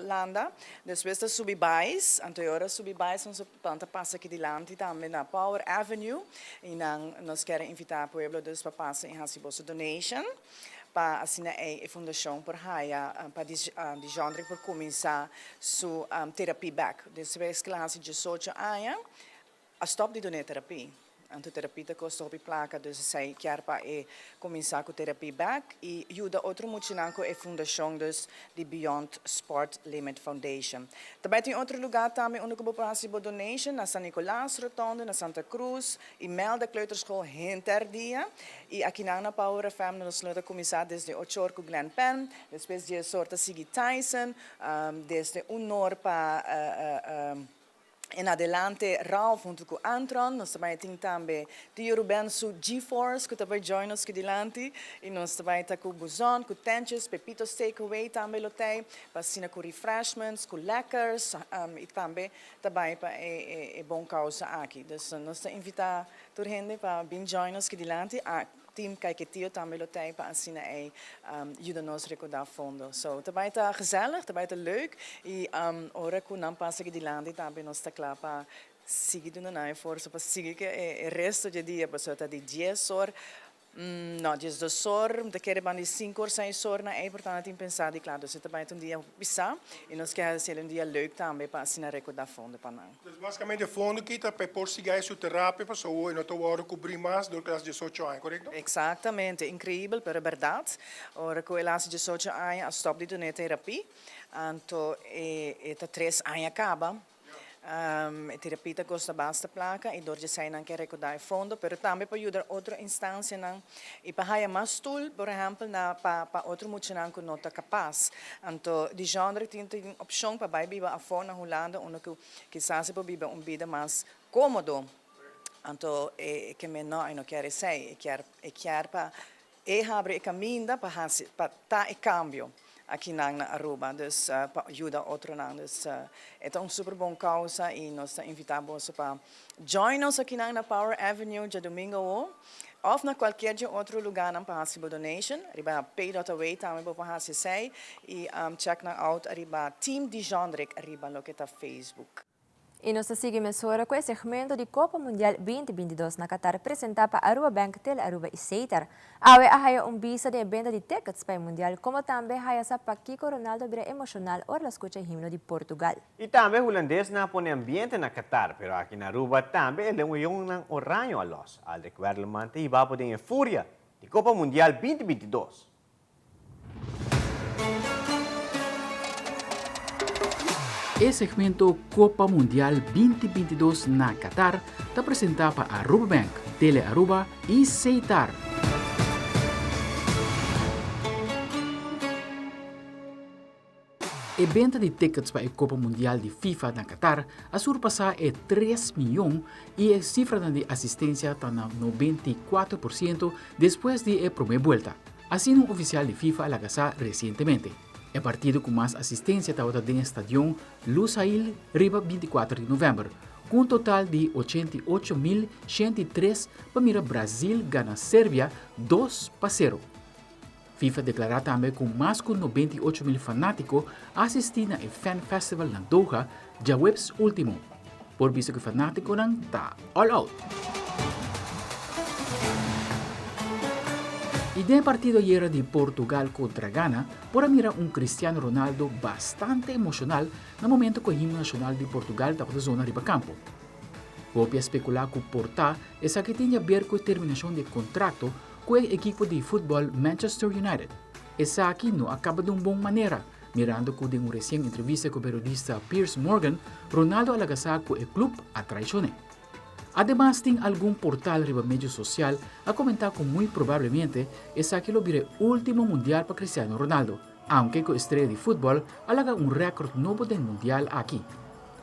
landa. Despues ta subi bais, anto e ora subi bais nos ta pasa aki dilanti tambe na Power Avenue i nan nos kier a invita pueblo dus pa pasa i hasi boso donation pa asina ei e fundashon por haya pa Dijondrick por kuminsa su terapia bek. Despues ku el a hasi diesocho aña A stop di dun'é terapia. Anto terapia ta kosta hopi plaka, dus esei kier pa e kuminsá ku terapia bèk i yuda otro muchanan ku e fundashon dus di Beyond Sport Limit Foundation. Ta bai tin otro lugá tambe unda ku bo por hasi bo donation, na San Nicolas Rotonde, na Santa Cruz, Imelda Kleuterschool henter dia. I akinan na Power FM nos lo ta kuminsá desde ocho or ku Glenn Penn, despues dies or ta sigui Tyson, desde un or pa. En adelante Ralph hunto cu Antron, nos ta bay tin tambe Tio Ruben su G-Force cu ta bay join nos ki dilanti y nos ta bay ta cu Buzon, cu Tentjes, Pepito's Takeaway tambe lo tey pa asina cu refreshments, cu lekkers y tambe ta bay pa e bon causa aki. Dus nos ta invita tur hende pa bin join nos ki dilanti. Team Caiquetio tambe lo tei pa asina ei yuda nos rekoudá fondo. So ta bai ta gezellig, ta bai ta leuk i ora ku nan pasa aki dilanti tambe nos ta kla pa sigui duna nan e forsa pa sigui ku e resto dje dia pasobra ta di dies or, no diesdos or, mi ta kere banda di sinku or seis or nan ei por ta nan tin pensá di kla. Dus e ta bai ta un dia hopi pisá i nos ke hasi el un dia leuk tambe pa asina rekoudá fondo pa nan. Dus basikamente fondo ki ta pa e por sigui haña su terapia pasobra awor e no ta wòrdu kubrí mas dor ku el hasi diesocho aña, korekto? Eksaktamente, inkreibel pero e bèrdat. Ora ku el hasi diesocho aña a stòp di dun'é terapia, anto e ta tres aña kaba. E terapia ta kosta basta plaka i dor di esei nan ke rekoudá e fondo, pero tambe pa yuda otro instansianan i pa haya mas stul, por ehèmpel na pa pa otro muchanan ku no ta kapas. Anto Dijondre tin tin opshon pa bai biba afó na Hulanda unda ku kisas e por biba un bida mas kómodo. Anto e ke men no, e no kier esei, e kier e kier pa E habri e caminda pa haci pa ta e cambio akinan na Aruba, dus pa yuda otronan. Dus e ta un super bon causa y nos ta invita boso pa join nos akinan na Power Avenue djadomingo awo of na cualkier dje otro lugarnan pa haci bo donation. Riba pay dot away tambe bo por haci esey y check nan out ariba Team Dijondrick riba loke ta Facebook. Y nos ta sigui mesora cu e segmento di Copa Mundial 2022 na Qatar presenta pa Aruba Bank, Tele Aruba y Setar. Awe a haya un bista den e benta di tickets pa e Mundial como tambe haya sa pakico Ronaldo a bira emocional ora el a scucha e himno di Portugal. Y tambe Hulandesnan a pone ambiente na Qatar, pero aki na Aruba tambe e leonnan oraño a los. Aldrich Werleman ta hiba bo den e furia di Copa Mundial 2022. E segmento Copa Mundial 2022 na Qatar ta presenta pa Aruba Bank, Tele Aruba y Seitar. E benta di tickets pa e Copa Mundial di FIFA na Qatar a surpasa e tres miyon y e cifranan di asistencia ta na 94% despues di e prome buelta. Asina un ofisial di FIFA a laga sa resientemente. E partido ku mas asistensia tabata den e stadion Lusail riba 24 di novèmber, ku un total di 88.103 pa mira Brazil gana Serbia 2-0. FIFA deklará tambe ku mas ku 98.000 fanátiko a asistí na e Fan Festival na Doha djaweps último. Por bisa ku e fanátikonan ta all out. I den e partido ayera di Portugal kontra Ghana por a mira un Cristiano Ronaldo bastante emoshonal na momento ku e himno nashonal di Portugal tabata zona riba kampo. Hopi a spekulá ku por ta esaki tin di aber ku e terminashon di e kontrakto ku e ekipo di futbòl Manchester United. Esaki no a kaba di un bon manera, Mirando cu den un recien entrevista cu periodista Piers Morgan, Ronaldo a laga sa cu e club a traicion'e. Ademas tin algun portal riba medio social a comenta cu muy probablemente esaki lo bira e ultimo mundial pa Cristiano Ronaldo, aunke cu e estrella di futbol a laga un record nobo den mundial aki.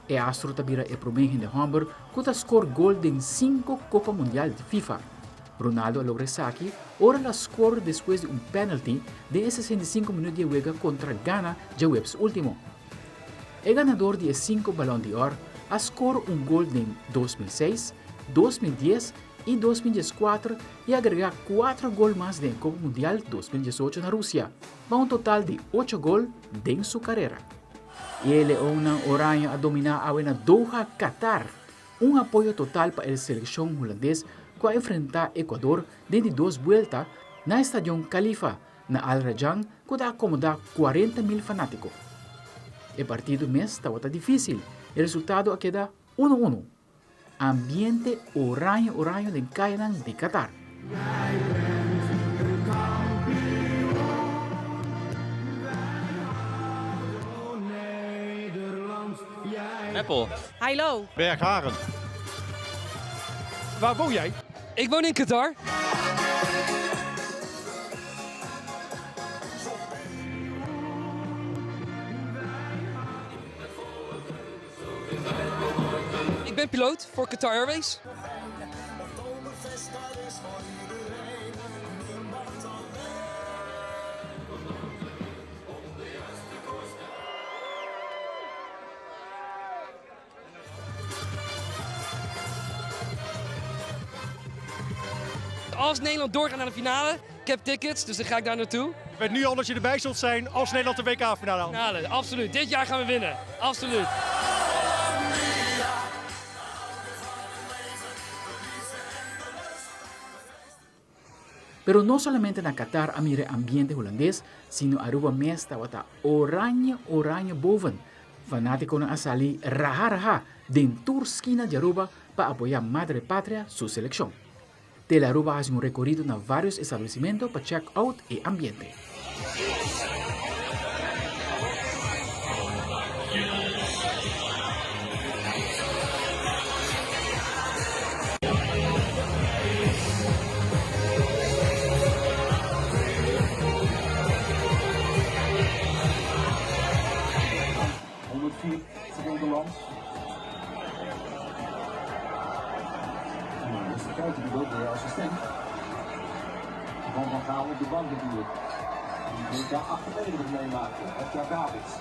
E astro ta bira e prome hende homber cu ta score gol den cinco Copa Mundial di FIFA. Ronaldo a logra esaki ora el a score despues di un penalty den e 65 minuut di e wega contra Ghana djaweps ultimo. E ganador di e cinco Balon di Or a score un gol den 2006, 2010 y 2014 y agrega cuatro gol mas den e Copa Mundial 2018 na Rusia, pa un total di ocho gol den su carera. E Leonnan Oranje a dominá awe na Doha, Qatar. Un apoyo total pa e selekshon hulandes ku a enfrentá Ecuador den di dos buelta na e stadion Khalifa na Al Rayyan ku ta akomodá 40,000 fanátiko. E partido mes tabata difísil, e resultado a keda unu unu. Ambiente oraño oraño den kayanan di Qatar. Meppel. Heiloo. Bergharen. Waar woon jij? Ik woon in Qatar. Ik ben piloot voor Qatar Airways. Als Nederland doorgaat naar de finale, ik heb tickets, dus dan ga ik daar naartoe. Je weet nu al dat je erbij zult zijn als Nederland de WK-finale haalt. Finale, absoluut. Dit jaar gaan we winnen. Absoluut. Pero no solamente na Qatar a mira e ambiente hulandes, sino Aruba mes tabata oranje oranje boven. Fanaticonan a sali raha raha den tur skina di Aruba pa apoya Madre Patria su seleccion. Tele Aruba a haci un recorido na varios establecimento pa check out e ambiente. Edgar Davids.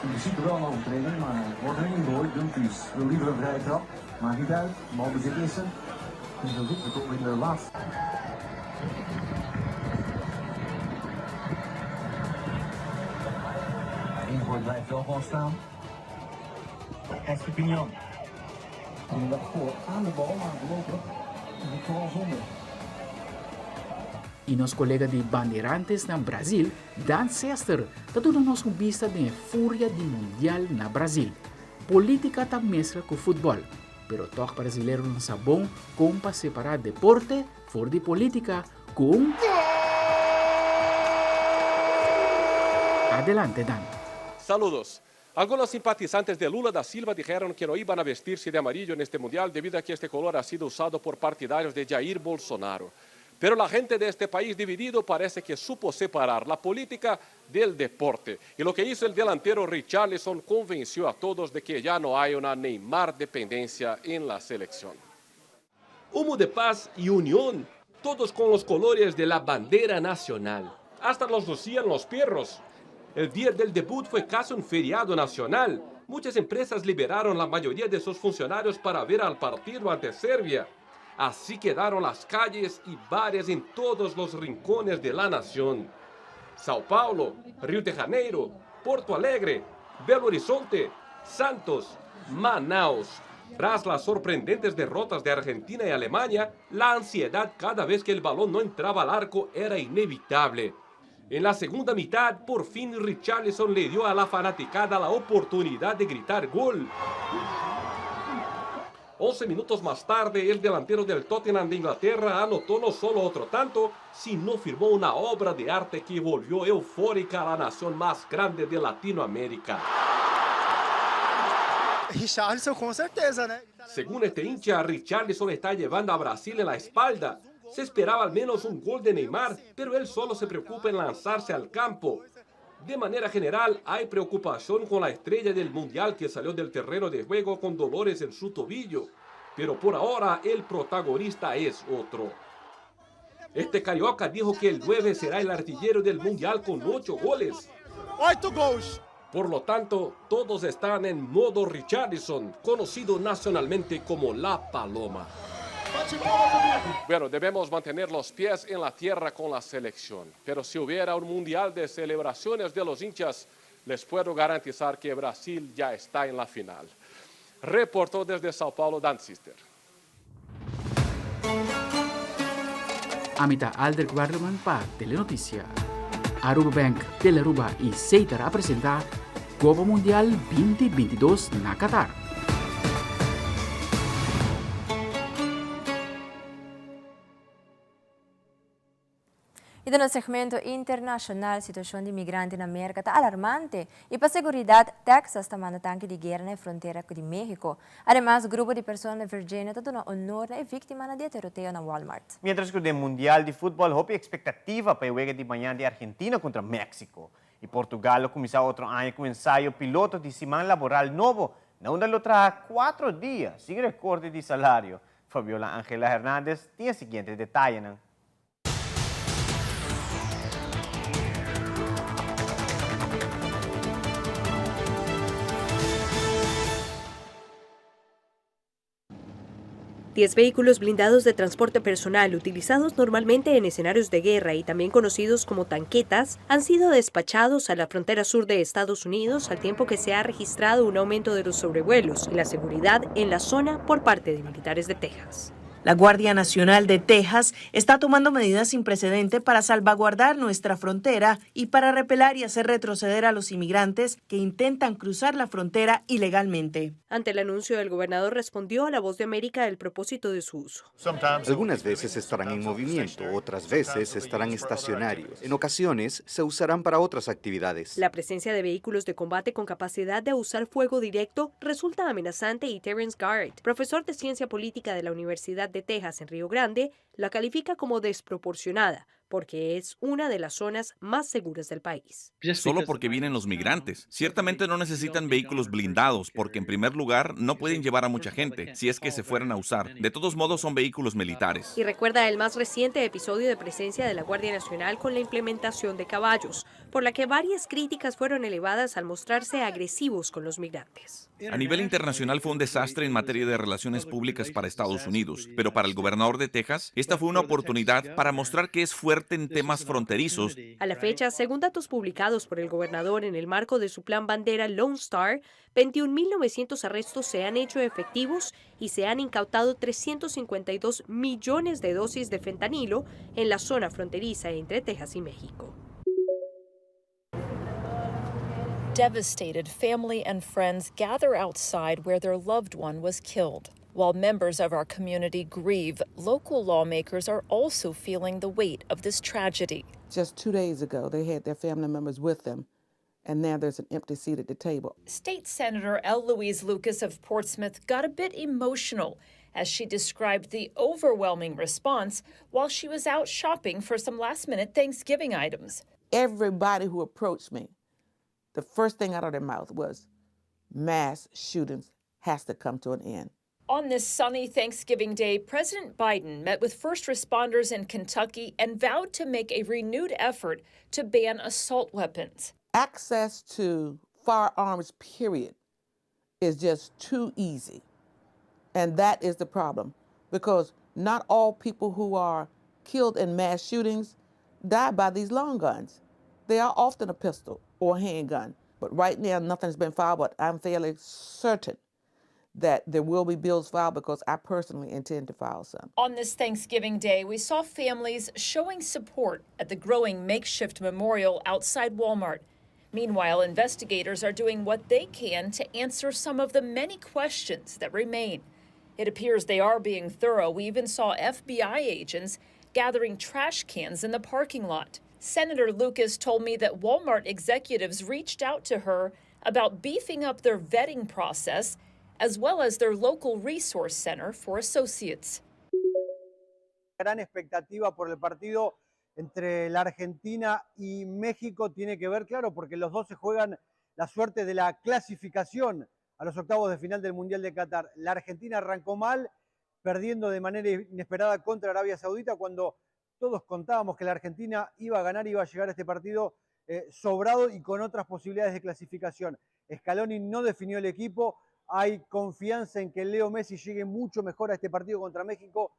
In principe wel een overtreding, maar wordt erin gegooid. Dumfries wil liever een vrije trap. Maakt niet uit. Balbezit is er. En zo zitten we toch in de laatste. Ingooi blijft wel gewoon staan. Estupiñán. En de dag voor aan de bal, maar voorlopig is het vooral zonde. I nos kolega di Bandeirantes na Brazil, Dan Sester, ta duna nos un bista den e furia di Mundial na Brazil. Politica ta mezcla cu futbol, pero tog Brazileronan sa bon con pa separa deporte for di politica cu un Adelante Dan. Saludos. Algunos simpatizantes de Lula da Silva dijeron que no iban a vestirse de amarillo en este mundial debido a que este color ha sido usado por partidarios de Jair Bolsonaro. Pero la gente de este país dividido parece que supo separar la política del deporte. Y lo que hizo el delantero Richarlison convenció a todos de que ya no hay una Neymar dependencia en la selección. Humo de paz y unión, todos con los colores de la bandera nacional. Hasta los lucían los perros. El día del debut fue casi un feriado nacional. Muchas empresas liberaron la mayoría de sus funcionarios para ver al partido ante Serbia. Así quedaron las calles y bares en todos los rincones de la nación. Sao Paulo, Río de Janeiro, Porto Alegre, Belo Horizonte, Santos, Manaus. Tras las sorprendentes derrotas de Argentina y Alemania, la ansiedad cada vez que el balón no entraba al arco era inevitable. En la segunda mitad, por fin Richarlison le dio a la fanaticada la oportunidad de gritar gol. 11 minutos más tarde, el delantero del Tottenham de Inglaterra anotó no solo otro tanto, sino firmó una obra de arte que volvió eufórica a la nación más grande de Latinoamérica. Richarlison com certeza, né? Según este hincha, Richarlison está llevando a Brasil en la espalda. Se esperaba al menos un gol de Neymar, pero él solo se preocupa en lanzarse al campo. De manera general, hay preocupación con la estrella del Mundial que salió del terreno de juego con dolores en su tobillo. Pero por ahora el protagonista es otro. Este carioca dijo que el 9 será el artillero del Mundial con 8 goles. 8 gols! Por lo tanto, todos están en modo Richarlison, conocido nacionalmente como La Paloma. Bueno, debemos mantener los pies en la tierra con la selección. Pero si hubiera un mundial de celebraciones de los hinchas, les puedo garantizar que Brasil ya está en la final. Reportó desde Sao Paulo Dan Sister. Ami ta Aldrich Werleman pa Telenoticia. Aruba Bank, Telearuba y Setar a presenta Copa Mundial 2022 na Qatar. Y den nos segmento internacional, situacion di migrante na Merca ta alarmante y pa seguridad Texas ta manda tanke di guera na e frontera di Mexico. Ademas, grupo di persona na Virginia ta duna honor na e victimanan di e tiroteo na Walmart. Mientras cu den Mundial di Futbol hopi expectativa pa e wega di mañan di Argentina contra Mexico y Portugal lo cuminsa otro aña cu ensayo piloto di siman laboral nobo na unda lo traha cuatro dia sin recorte di salario. Fabiola Angela Hernandez tin e siguiente detayenan. Diez vehículos blindados de transporte personal utilizados normalmente en escenarios de guerra y también conocidos como tanquetas han sido despachados a la frontera sur de Estados Unidos al tiempo que se ha registrado un aumento de los sobrevuelos y la seguridad en la zona por parte de militares de Texas. La Guardia Nacional de Texas está tomando medidas sin precedente para salvaguardar nuestra frontera y para repelar y hacer retroceder a los inmigrantes que intentan cruzar la frontera ilegalmente. Ante el anuncio, el gobernador respondió a La Voz de América el propósito de su uso. Algunas veces estarán en movimiento, otras veces estarán estacionarios. En ocasiones se usarán para otras actividades. La presencia de vehículos de combate con capacidad de usar fuego directo resulta amenazante y Terence Garrett, profesor de ciencia política de la Universidad de Texas en Río Grande, la califica como desproporcionada, porque es una de las zonas más seguras del país. Solo porque vienen los migrantes. Ciertamente no necesitan vehículos blindados, porque en primer lugar no pueden llevar a mucha gente, si es que se fueran a usar. De todos modos son vehículos militares. Y recuerda el más reciente episodio de presencia de la Guardia Nacional con la implementación de caballos, por la que varias críticas fueron elevadas al mostrarse agresivos con los migrantes. A nivel internacional fue un desastre en materia de relaciones públicas para Estados Unidos, pero para el gobernador de Texas, esta fue una oportunidad para mostrar que es fuerte en temas fronterizos. A la fecha, según datos publicados por el gobernador en el marco de su plan bandera Lone Star, 21.900 arrestos se han hecho efectivos y se han incautado 352 millones de dosis de fentanilo en la zona fronteriza entre Texas y México. Devastated family and friends gather outside where their loved one was killed. While members of our community grieve, local lawmakers are also feeling the weight of this tragedy. Just two days ago, they had their family members with them, and now there's an empty seat at the table. State Senator L. Louise Lucas of Portsmouth got a bit emotional as she described the overwhelming response while she was out shopping for some last minute Thanksgiving items. Everybody who approached me, the first thing out of their mouth was, mass shootings has to come to an end. On this sunny Thanksgiving Day, President Biden met with first responders in Kentucky and vowed to make a renewed effort to ban assault weapons. Access to firearms, period, is just too easy. And that is the problem because not all people who are killed in mass shootings die by these long guns. They are often a pistol or a handgun. But right now, nothing's been filed, but I'm fairly certain that there will be bills filed because I personally intend to file some. On this Thanksgiving Day, we saw families showing support at the growing makeshift memorial outside Walmart. Meanwhile, investigators are doing what they can to answer some of the many questions that remain. It appears they are being thorough. We even saw FBI agents gathering trash cans in the parking lot. Senator Lucas told me that Walmart executives reached out to her about beefing up their vetting process as well as their local resource center for associates. Gran expectativa por el partido entre la Argentina y México tiene que ver, claro, porque los dos se juegan la suerte de la clasificación a los octavos de final del Mundial de Qatar. La Argentina arrancó mal, perdiendo de manera inesperada contra Arabia Saudita cuando todos contábamos que la Argentina iba a ganar, iba a llegar a este partido eh, sobrado y con otras posibilidades de clasificación. Scaloni no definió el equipo, hay confianza en que Leo Messi llegue mucho mejor a este partido contra México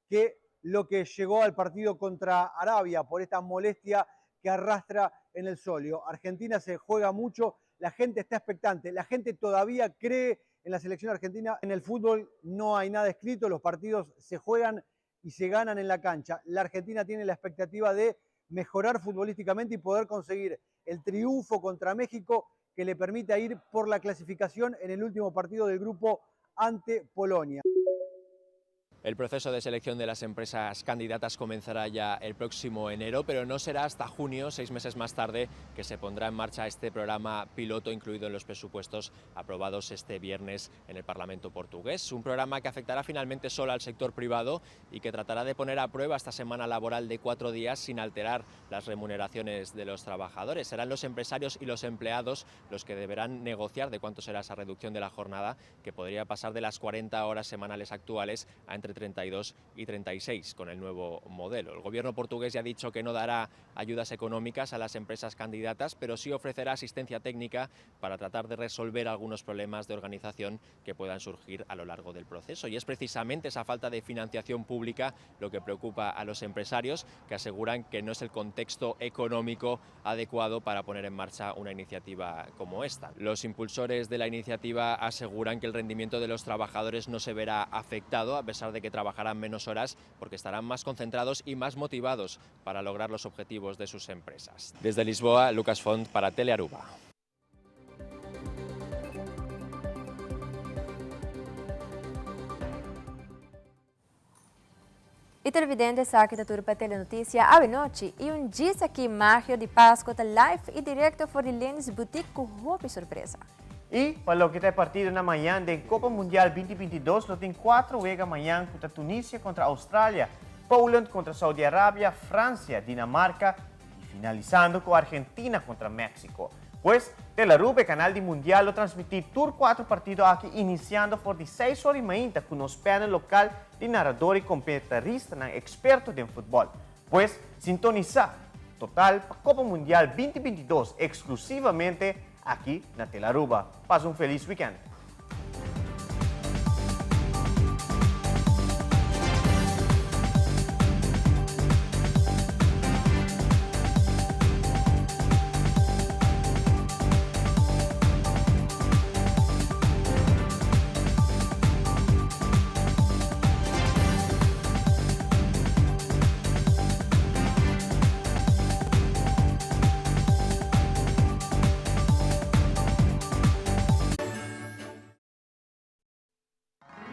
que lo que llegó al partido contra Arabia por esta molestia que arrastra en el solio. Argentina se juega mucho, la gente está expectante, la gente todavía cree en la selección argentina. En el fútbol no hay nada escrito, los partidos se juegan y se ganan en la cancha. La Argentina tiene la expectativa de mejorar futbolísticamente y poder conseguir el triunfo contra México que le permita ir por la clasificación en el último partido del grupo ante Polonia. El proceso de selección de las empresas candidatas comenzará ya el próximo enero, pero no será hasta junio, seis meses más tarde, que se pondrá en marcha este programa piloto incluido en los presupuestos aprobados este viernes en el Parlamento portugués. Un programa que afectará finalmente solo al sector privado y que tratará de poner a prueba esta semana laboral de cuatro días sin alterar las remuneraciones de los trabajadores. Serán los empresarios y los empleados los que deberán negociar de cuánto será esa reducción de la jornada, que podría pasar de las 40 horas semanales actuales a entre 32 y 36 con el nuevo modelo. El gobierno portugués ya ha dicho que no dará ayudas económicas a las empresas candidatas, pero sí ofrecerá asistencia técnica para tratar de resolver algunos problemas de organización que puedan surgir a lo largo del proceso. Y es precisamente esa falta de financiación pública lo que preocupa a los empresarios, que aseguran que no es el contexto económico adecuado para poner en marcha una iniciativa como esta. Los impulsores de la iniciativa aseguran que el rendimiento de los trabajadores no se verá afectado, a pesar de que trabajarán menos horas, porque estarán más concentrados y más motivados para lograr los objetivos de sus empresas. Desde Lisboa, Lucas Font para Telearuba. Y televidente esaki ta tur pa Telenoticia awe nochi y un djis aki Magio di Pasco ta live y directo for di Lenny's Boutique cu hopi sorpresa. Y pa loke ta e partidonan mañan den Copa Mundial binti binti dos lo tin cuatro wega mañan cu ta Tunisia contra Australia. Poland contra Saudi Arabia, Francia, Dinamarca y finalisando cu Argentina contra Mexico. Pues, Telaruba, e canal di Mundial lo transmiti tur cuatro partido aki iniciando for di seis ora y mainta cu nos panel local di narador y comentaristanan experto den futbol. Pues, sintonisa Total pa Copa Mundial 2022 exclusivamente aki na Telaruba. Pasa un feliz weekend!